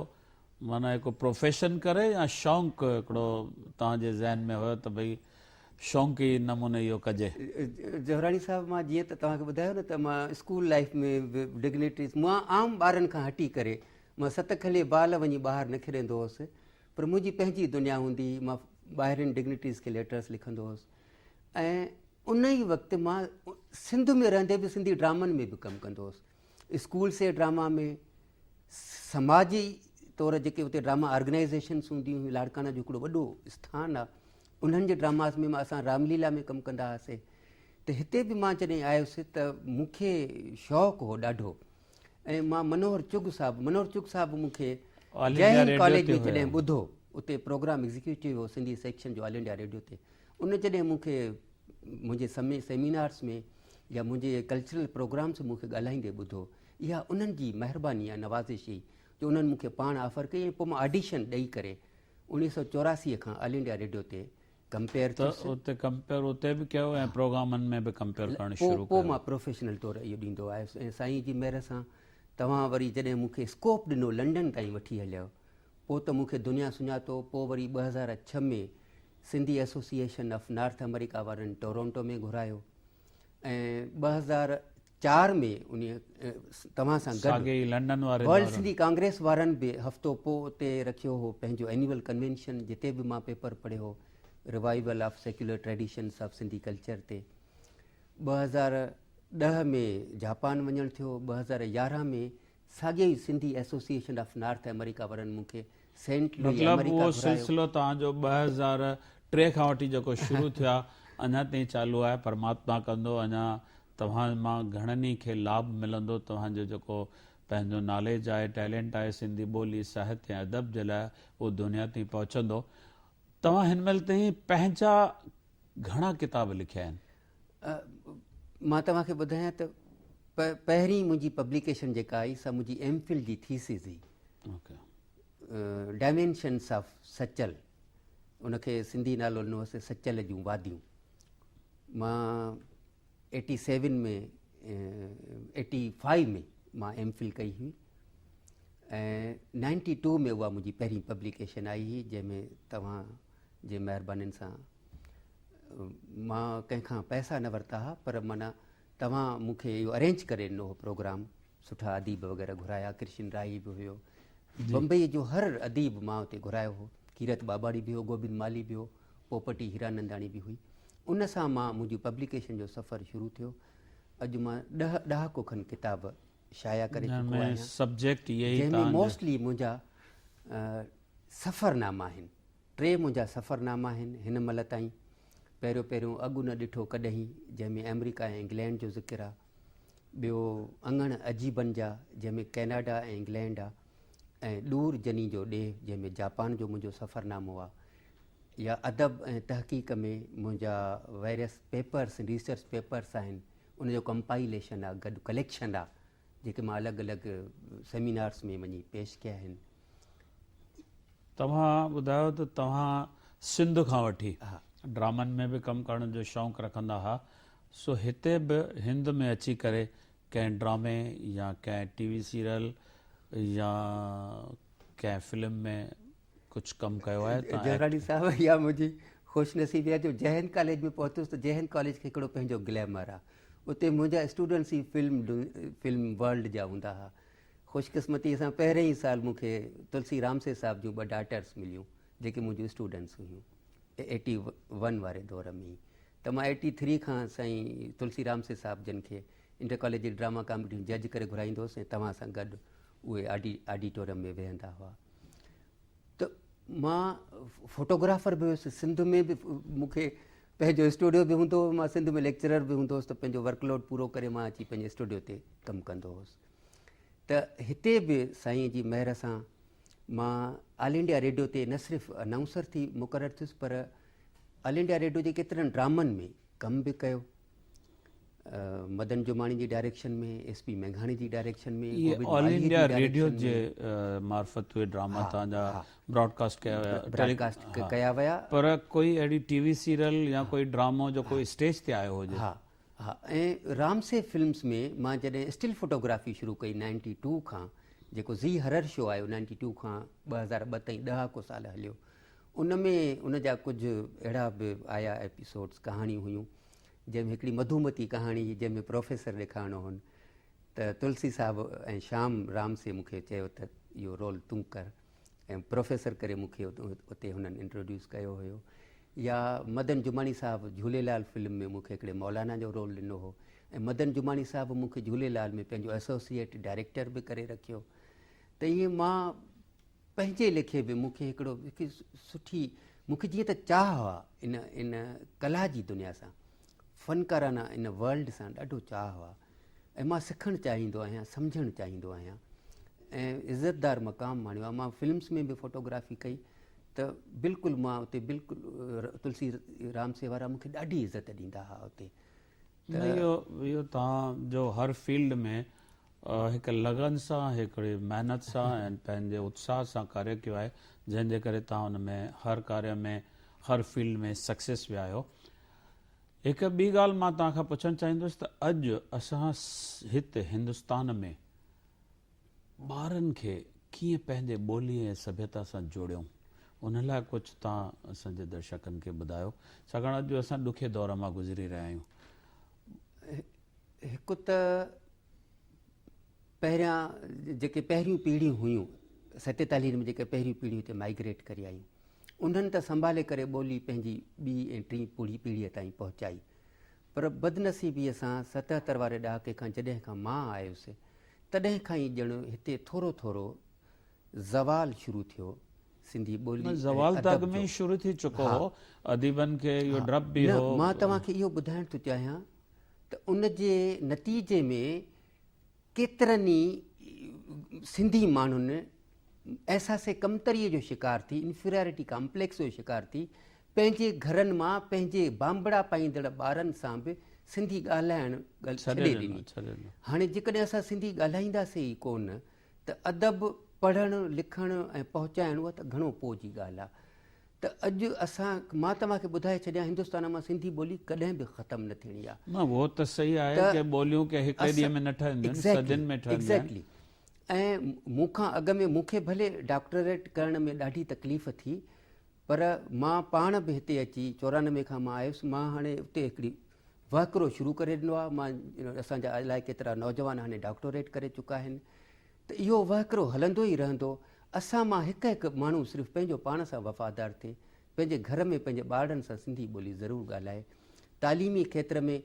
معنيٰ هڪ پروفيشن ڪري يا شونق هڪڙو توهان جي ذهن ۾ هيو ته ڀئي شونقي نموني اهو ڪجي؟ جوهراڻي صاحب مان جيئن ته توهان کي ٻڌايو نه ته مان اسڪول لائيف ۾ به ڊگنيٽريز مان عام ٻارن کان هٽي ڪري مان ست کلي بال وڃي ٻاهر نه کيڏندو هوس پر منهنجي پنهنجي دنيا هوندي هئي مان ٻاهرين ڊگنيٽريز کي ليٽرس لکندو هوس ۽ ان ئي وقت مان سنڌ ۾ رهندي به سنڌي ڊرامن ۾ به ڪم ڪندو هوس اسڪول سي ڊراما ۾ سماجي طور جيڪي اتي ڊراما آرگنائيزيشنس هونديون هيون لاڙڪاڻا جو هڪڙو وڏو اسٿان آهي انهن جي ڊراماز ۾ اسان رام ليلا ۾ ڪم ڪندا هئاسي ته هتي به مان جڏهن آيس ته مون کي شوق هو ڏاڍو ۽ مان منوهر چگ صاحب منوهر چگ صاحب مون کي جئه هند ڪاليج ۾ جڏهن ٻڌو اتي پروگرام ايگزيڪيوٽو هو سنڌي سيڪشن جو آل انڊيا ريڊيو تي ان جڏهن مون کي منهنجي سيمينارس ۾ يا منهنجي ڪلچرل پروگرامس مون کي ڳالهائيندي ٻڌو اها انهن جي مهرباني يا نوازش هئي جو انهن مون کي پاڻ آفر ڪئي ۽ پوء مان آڊيشن ڏئي ڪري 1984 کان آل انڊيا ريڊيو تي ڪمپيئر ته ٿيس. اتي ڪمپيئر اتي به ڪيو ۽ پروگرامن ۾ به ڪمپيئر ڪرڻ شروع پوء ڪيو. مان پروفيشنل طور اهو ڏيندو آيس ۽ سائين جي مهر سان توهان وري جڏهن مون کي اسڪوپ ڏنو لنڊن تائين وٺي هليو پوء ته مون کي دنيا سڃاتو پوء وري 2006 ۾ Sindhi association of North America وارن ٽورونٽو ۾ گهرايو ۽ 2004 ۾ انهي توهان سان گڏ ساڳي ئي لنڊن واري ورلڊ دوران. سنڌي ڪانگريس وارن به هفتو پوء اتي رکيو هو پنهنجو اينيول ڪنوينشن جتي به مان پيپر پڙهيو هو revival of secular traditions of Sindhi culture تي. 2010 ۾ جاپان وڃڻ ٿيو 2011 ۾ ساڳيو ئي Sindhi association of North America وارن مون کي سينٽ لوئي مطلب آمريڪا اهو گهرايو. سلسلو توهان جو 2003 کان وٺي جيڪو شروع ٿيو آهي اڃا تائين چالو آهي پرماتما ڪندو اڃا توهان مان گهڻن ئي کي لاڀ ملندو توهان جو جيڪو پنهنجو ناليج آهي ٽيلنٽ آهي سنڌي ٻولي ساهت ۽ ادب جي لاء اهو دنيا تائين پهچندو توهان هن مهل تائين پنهنجا گهڻا ڪتاب لکيا آهن؟ مان توهان کي ٻڌايان ته پهرين منهنجي پبليڪيشن جيڪا آئي سا منهنجي ايم فل جي ٿيسز هئي ڊائمينشنس آف سچل ان کي سنڌي نالو ڏنو هوس سچل جون واديون مان ايٽي سيون ۾ ايٽي فائيو ۾ مان ايم فل ڪئي هئي ۽ نائنٽي ٽو ۾ اها منهنجي پهرين پبليڪيشن آئي هئي جنهن ۾ توهان جي مهربانين سان مان ڪنهن کان پئسا نه ورتا ها پر معنيٰ توهان مون کي اهو ارينج ڪري ڏنو هو پروگرام سٺا اديب وغيره گهرايا ڪرشن راهي به هيو بمبئي جو هر اديب مان اتي گهرايو هو ڪيرت ٻاٻاڻي به هو گوبند مالهي به هو پوپٽي هيراننداڻي به هئي ان سان مان منهنجي پبليڪيشن جو سفر شروع ٿيو اڄ مان ڏهه ڏهاڪو کن ڪتاب شايع ڪري چڪو آهيان سبجيڪٽ جنهن ۾ موسٽلي منهنجا سفرناما آهن ٽي منهنجا سفرناما آهن هن مهل تائين. پهريون پهريون اڳ نه ڏٺو ڪڏهين جنهن ۾ آمريڪا ۽ انگلينڊ جو ذڪر آ. ٻيو اڱڻ عجيبن جا جنهن ۾ ڪئناڊا ۽ انگلينڊ آ ۽ ڏور جني جو ڏيهه جنهن ۾ جاپان جو منهنجو سفرنامو آ. يا ادب ۽ تحقيق ۾ منهنجا ويريس پيپرس ريسرچ پيپرس آهن ان جو ڪمپائليشن آ گڏ ڪليڪشن آ جيڪي مان الڳ الڳ سيمينارس ۾ وڃي پيش ڪيا آهن. توهان ٻڌايو ته توهان سنڌ کان وٺي ڊرامن ۾ به ڪم ڪرڻ جو شوق رکندا ها سو هتي به هند ۾ اچي ڪري ڪنهن ڊرامي يا ڪنهن ٽي وي سيريل يا ڪنهن فلم ۾ ڪجهه ڪم ڪيو آهي تان جهراڻي صاحب اها منهنجي خوش نصيبي آهي جو جئه هند ڪاليج ۾ پهتس ته جئه هند ڪاليج کي هڪڙو پنهنجو گليمر آهي اتي منهنجا اسٽوڊنٽس ئي فلم فلم ورلڊ جا هوندا هئا خوش قسمتي سان پهرين ئي سال مون کي تلسي رامسي صاحب جون ٻه ڊاٽرس مليون جيڪي منهنجون اسٽوڊنٽس هيون ايٽي ون واري دور ۾ ئي ته مان ايٽي ٿري کان سائين تلسي رامسي صاحب جن کي انٽر ڪاليج جي ڊراما ڪامپٽيشن جج ڪري گهرائيندو هوس ۽ توهان سان گڏ اهي آڊيٽوريم ۾ ويهندا هئا ته مان فوٽوگرافر به هيس سنڌ ۾ به مون کي پنهنجو اسٽوڊيو به هوندو هو مان سنڌ ۾ ليڪچرر به هوندو هوس ته پنهنجو ورڪ لوڊ پورو ڪري مان اچي پنهنجي اسٽوڊيو تي ڪم ڪندو هوس ته هتي به سائين جي مهر سان مان آل انڊيا ريڊيو تي نه صرف انائونسر ٿي مقرر ٿيس پر آل انڊيا ريڊيو جي ڪيترن ڊرامن ۾ ڪم به ڪيو مدن جماڻي جي ڊائريڪشن ۾ ايس پي مينگهاڻي جي ڊائريڪشن ۾ اهي آل انڊيا ريڊيو جي معرفت اهي ڊراما تان جا براڊ ڪاسٽ ڪيا ويا براڊ ڪاسٽ ڪيا ويا پر ڪوئي اهڙي ٽي وي سيريل يا ڪوئي ڊرامو جو ڪوئي اسٽيج تي آيو هجي ها ها ۽ رامسي فلمز ۾ مان جڏهن اسٽل فوٽوگرافي شروع ڪئي نائنٽي ٽو کان جيڪو زي هرر شو آيو نائنٽي ٽو کان 2002 تائين ڏهاڪو سال هليو ان ۾ ان جا ڪجهه اهڙا به آيا ايپيسوڊز ڪهاڻيون هيون جنهن ۾ هڪڙي مڌومتي ڪهاڻي هئي جنهن ۾ پروفيسر ڏيکارڻو هن ته تلسي صاحب ۽ شام رامسي مون کي چيو ته اهو رول تون ڪر ۽ پروفيسر ڪري مون کي اتي هنن انٽروڊيوس ڪيو هيو يا مدن جماڻي صاحب جهوليلال فلم ۾ مون کي هڪڙي مولانا جو رول ڏنو هو ۽ مدن جماڻي صاحب مون کي جهوليلال ۾ پنهنجو ايسوسيئيٽ ڊائريڪٽر به ڪري رکيو ته ائين مان پنهنجي ليکي به مون کي هڪڙو هڪ سٺي مون کي جيئن ته چاهه آ ان ان ڪلا جي دنيا سان فنڪارانه ان ورلڊ سان ڏاڍو چاهه آ ۽ مان سکڻ چاهيندو آهيان سمجهڻ چاهيندو آهيان ۽ عزتدار مقام ماڻيو آ مان فلمس ۾ به فوٽوگرافي ڪئي ته بلڪل مان اتي بلڪل تلسي رام سي وارا مون کي ڏاڍي عزت ڏيندا هئا اتي ته اهو اهو توهان جو هر فيلڊ ۾ هڪ لگن سان هڪڙي محنت سان ۽ پنهنجي اتساهه سان ڪاريه ڪيو آهي جنهن جي ڪري توهان ان ۾ هر ڪاريه ۾ هر فيلڊ ۾ سڪسيس ويا آهيو. هڪ ٻي ڳالهه مان توهان کان پڇڻ چاهيندس ته اڄ اسان هت هندستان ۾ ٻارن کي ڪيئن پنهنجي ٻولي ۽ سڀيتا سان جوڙيون ان لاء ڪجهه توهان اسان جي درشڪن کي ٻڌايو ڇاڪاڻ اڄ اسان ڏکي دور مان گذري رهيا آهيون. هڪ ته پهريان جيڪي پهريون پيڙهيون هيون ستيتاليهن ۾ جيڪي پهريون پيڙهيون هتي مائگريٽ ڪري آيون انهن ته سنڀالي ڪري ٻولي پنهنجي ٻي ۽ ٽين پوڙهي پيڙهيء تائين پهچائي پر بدنصيبيء سان 77 واري ڏهاڪي کان جڏهن کان مان آيس تڏهن کان ئي ڄڻ هتي ٿورو ٿورو زوال شروع ٿيو سنڌي ٻولي ۽ زوال ته اڳ ۾ ئي شروع ٿي چڪو هو اديبن کي اهو ڊپ به هو. نه مان توهان کي اهو ٻڌائڻ ٿو چاهيان ته ان جي نتيجي ۾ ڪيترن ئي سنڌي ماڻهن احساس ڪمتريء جو شڪار ٿي، انفيريارٽي ڪامپليڪس جو شڪار ٿي، پنهنجي گهرن مان پنهنجي بانبڙا پائيندڙ ٻارن سان به سنڌي ڳالهائڻ ڇڏي ڏني. هاڻي جيڪڏهن اسان سنڌي ڳالهائينداسين ئي ڪونه ته ادب پڙهڻ، لکڻ ۽ پهچائڻ اها ته گهڻو پوء جي ڳالهه آهي. ته اڄ اسان مان توهان کي ٻڌائي ڇڏيان هندستان مان سنڌي ٻولي ڪڏهن به ختم نه ٿيڻي آهي. نه اهو ته صحيح آهي ته ٻوليون ڪنهن هڪڙي ڏينهن ۾ نه ٺهنديون آهن صدين ۾ ٺهنديون آهن. ايگزيڪٽلي ۽ مون کان اڳ ۾ مون کي ڀلي ڊاڪٽريٽ ڪرڻ ۾ ڏاڍي تڪليف ٿي پر مان پاڻ به هتي اچي 94 کان مان آيس مان هاڻي اتي هڪڙي وهڪرو شروع ڪري ڏنو آهي مان اسان جا الائي ڪيترا نوجوان هاڻي ڊاڪٽوريٽ ڪري چڪا آهن ته اهو وهڪرو هلندو ئي رهندو. اسان مان هڪ هڪ ماڻهو صرف پنهنجو پاڻ سان وفادار ٿئي، پنهنجي گهر ۾ پنهنجي ٻارڙن سان سنڌي ٻولي ضرور ڳالهائي. تعليمي کيتر ۾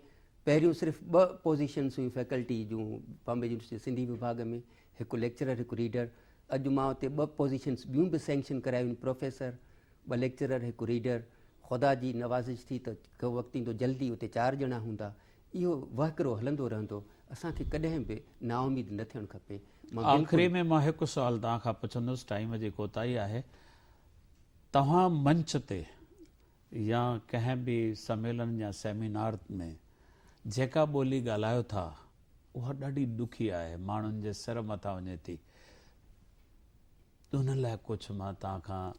پهريون صرف ٻه پوزيشنس هيون فيڪلٽي جون بامبي يونيورسٽي جي سنڌي وڀاڳ ۾ هڪ ليڪچرر هڪ ريڊر. اڄ مان اتي ٻه پوزيشنس ٻيون به سينڪشن ڪرايون آهن پروفيسر، ٻه ليڪچرر هڪ ريڊر. خدا جي نوازش ٿي ته ڪو وقت ايندو جلدي اتي چار ڄڻا هوندا. اهو وهڪرو هلندو رهندو، اسان کي ڪڏهن به نااميد نه ٿيڻ کپي. مان بلڪل. آخري ۾ مان هڪ سوال توهان کان پڇندس، ٽائيم جي ڪوتاهي آهي. توهان منچ تي يا ڪنهن به سميلن يا سيمينار ۾ جيڪا ٻولي ڳالهايو ٿا اها ڏاڍي ڏکي آهي، ماڻهن جي سر مٿان وڃي ٿي. ان لاء ڪجهه مان توهان کان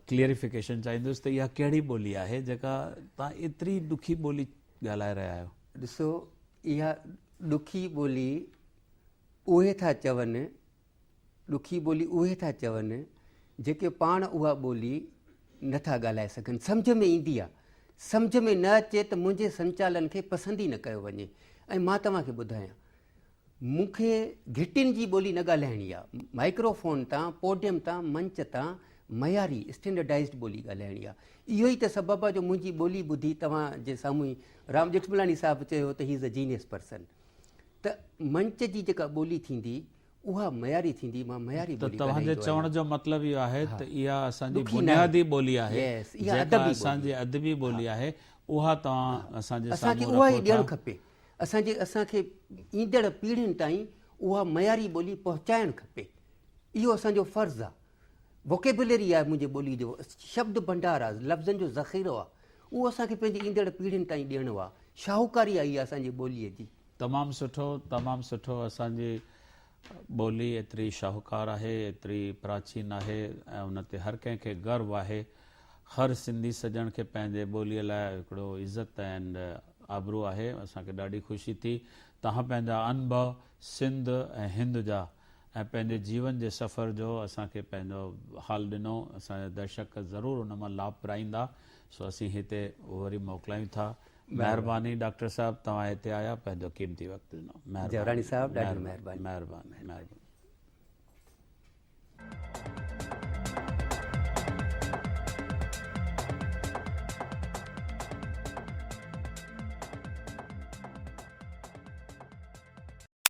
ڪليئريفڪيشن چاهيندس ته اها ڪهڙي ٻولي آهي جيڪا توهان ايتري ڏکي ٻولي ڳالهائي رهيا آهيو؟ ڏسو اها ڏکي ٻولي اهي ٿا چون، ڏکي ٻولي اهي ٿا چون جيڪي پاڻ اها ٻولي نه ٿا ڳالهائي سگهن. سمجهه ۾ ايندي آهي، سمجهه ۾ نه اچي ته منهنجي سنچالن کي پسند ئي نه ڪيو وڃي ۽ مان توهان کي ٻڌايان مون کي گهٽين جي ٻولي نه ڳالهائڻي آهي، مائڪرو فون تان، پوڊيم تان، منچ تان معياري اسٽينڊرڊائيزڊ ٻولي ڳالهائڻي آهي. اهو ئي ته سبب آهي جو منهنجي ٻولي ٻڌي توهان جي سامهون ئي رام ڄيٺملاڻي صاحب چيو ته he is a genius person. ته منچ جي جيڪا ٻولي ٿيندي اها معياري ٿيندي، مان معياري ته ٻولي توهان جي ڳالهائيندو چوڻ آهيان. جو مطلب اهو آهي ته اها اسان جي ڏکي ناهي. بنيادي ٻولي آهي، Yes، اها جيڪا ادبي اسان ٻولي. جي ادبي ٻولي آهي، اها توهان اسان جي اسان کي سامهون اها ئي رکو ڏيڻ ٿا. کپي. اسان جي اسان کي ايندڙ پيڙهين تائين اها معياري ٻولي پهچائڻ کپي. اهو اسان جو فرض آهي. ووڪيبلري آهي منهنجي ٻولي جو، شبد ڀنڊار آهي، لفظن جو ذخيرو آهي. اهو اسان کي پنهنجي ايندڙ پيڙهين تائين ڏيڻو آهي. شاهوڪاري آهي اها اسان جي ٻوليء جي. تمام سٺو تمام سٺو اسان جي ٻولي ايتري شاهوڪار آهي ايتري پراچين آهي ۽ ان تي هر ڪنهن کي گرو آهي هر سنڌي سڄڻ کي پنهنجي ٻولي لاء هڪڙو عزت ۽ آبرو آهي اسان کي ڏاڍي خوشي ٿي توهان پنهنجا انڀو سنڌ ۽ هند جا ۽ پنهنجي جيون جي سفر جو اسان کي پنهنجو حال ڏنو اسان جا درشڪ ضرور ان مان لاڀ پرائيندا سو اسين هتي وري موڪلايون ٿا مهرباني ڊاڪٽر صاحب توهان هتي آيا پنهنجو قيمتي وقت ڏنو مهرباني جوراڻي صاحب ڏاڍي مهرباني مهرباني مهرباني.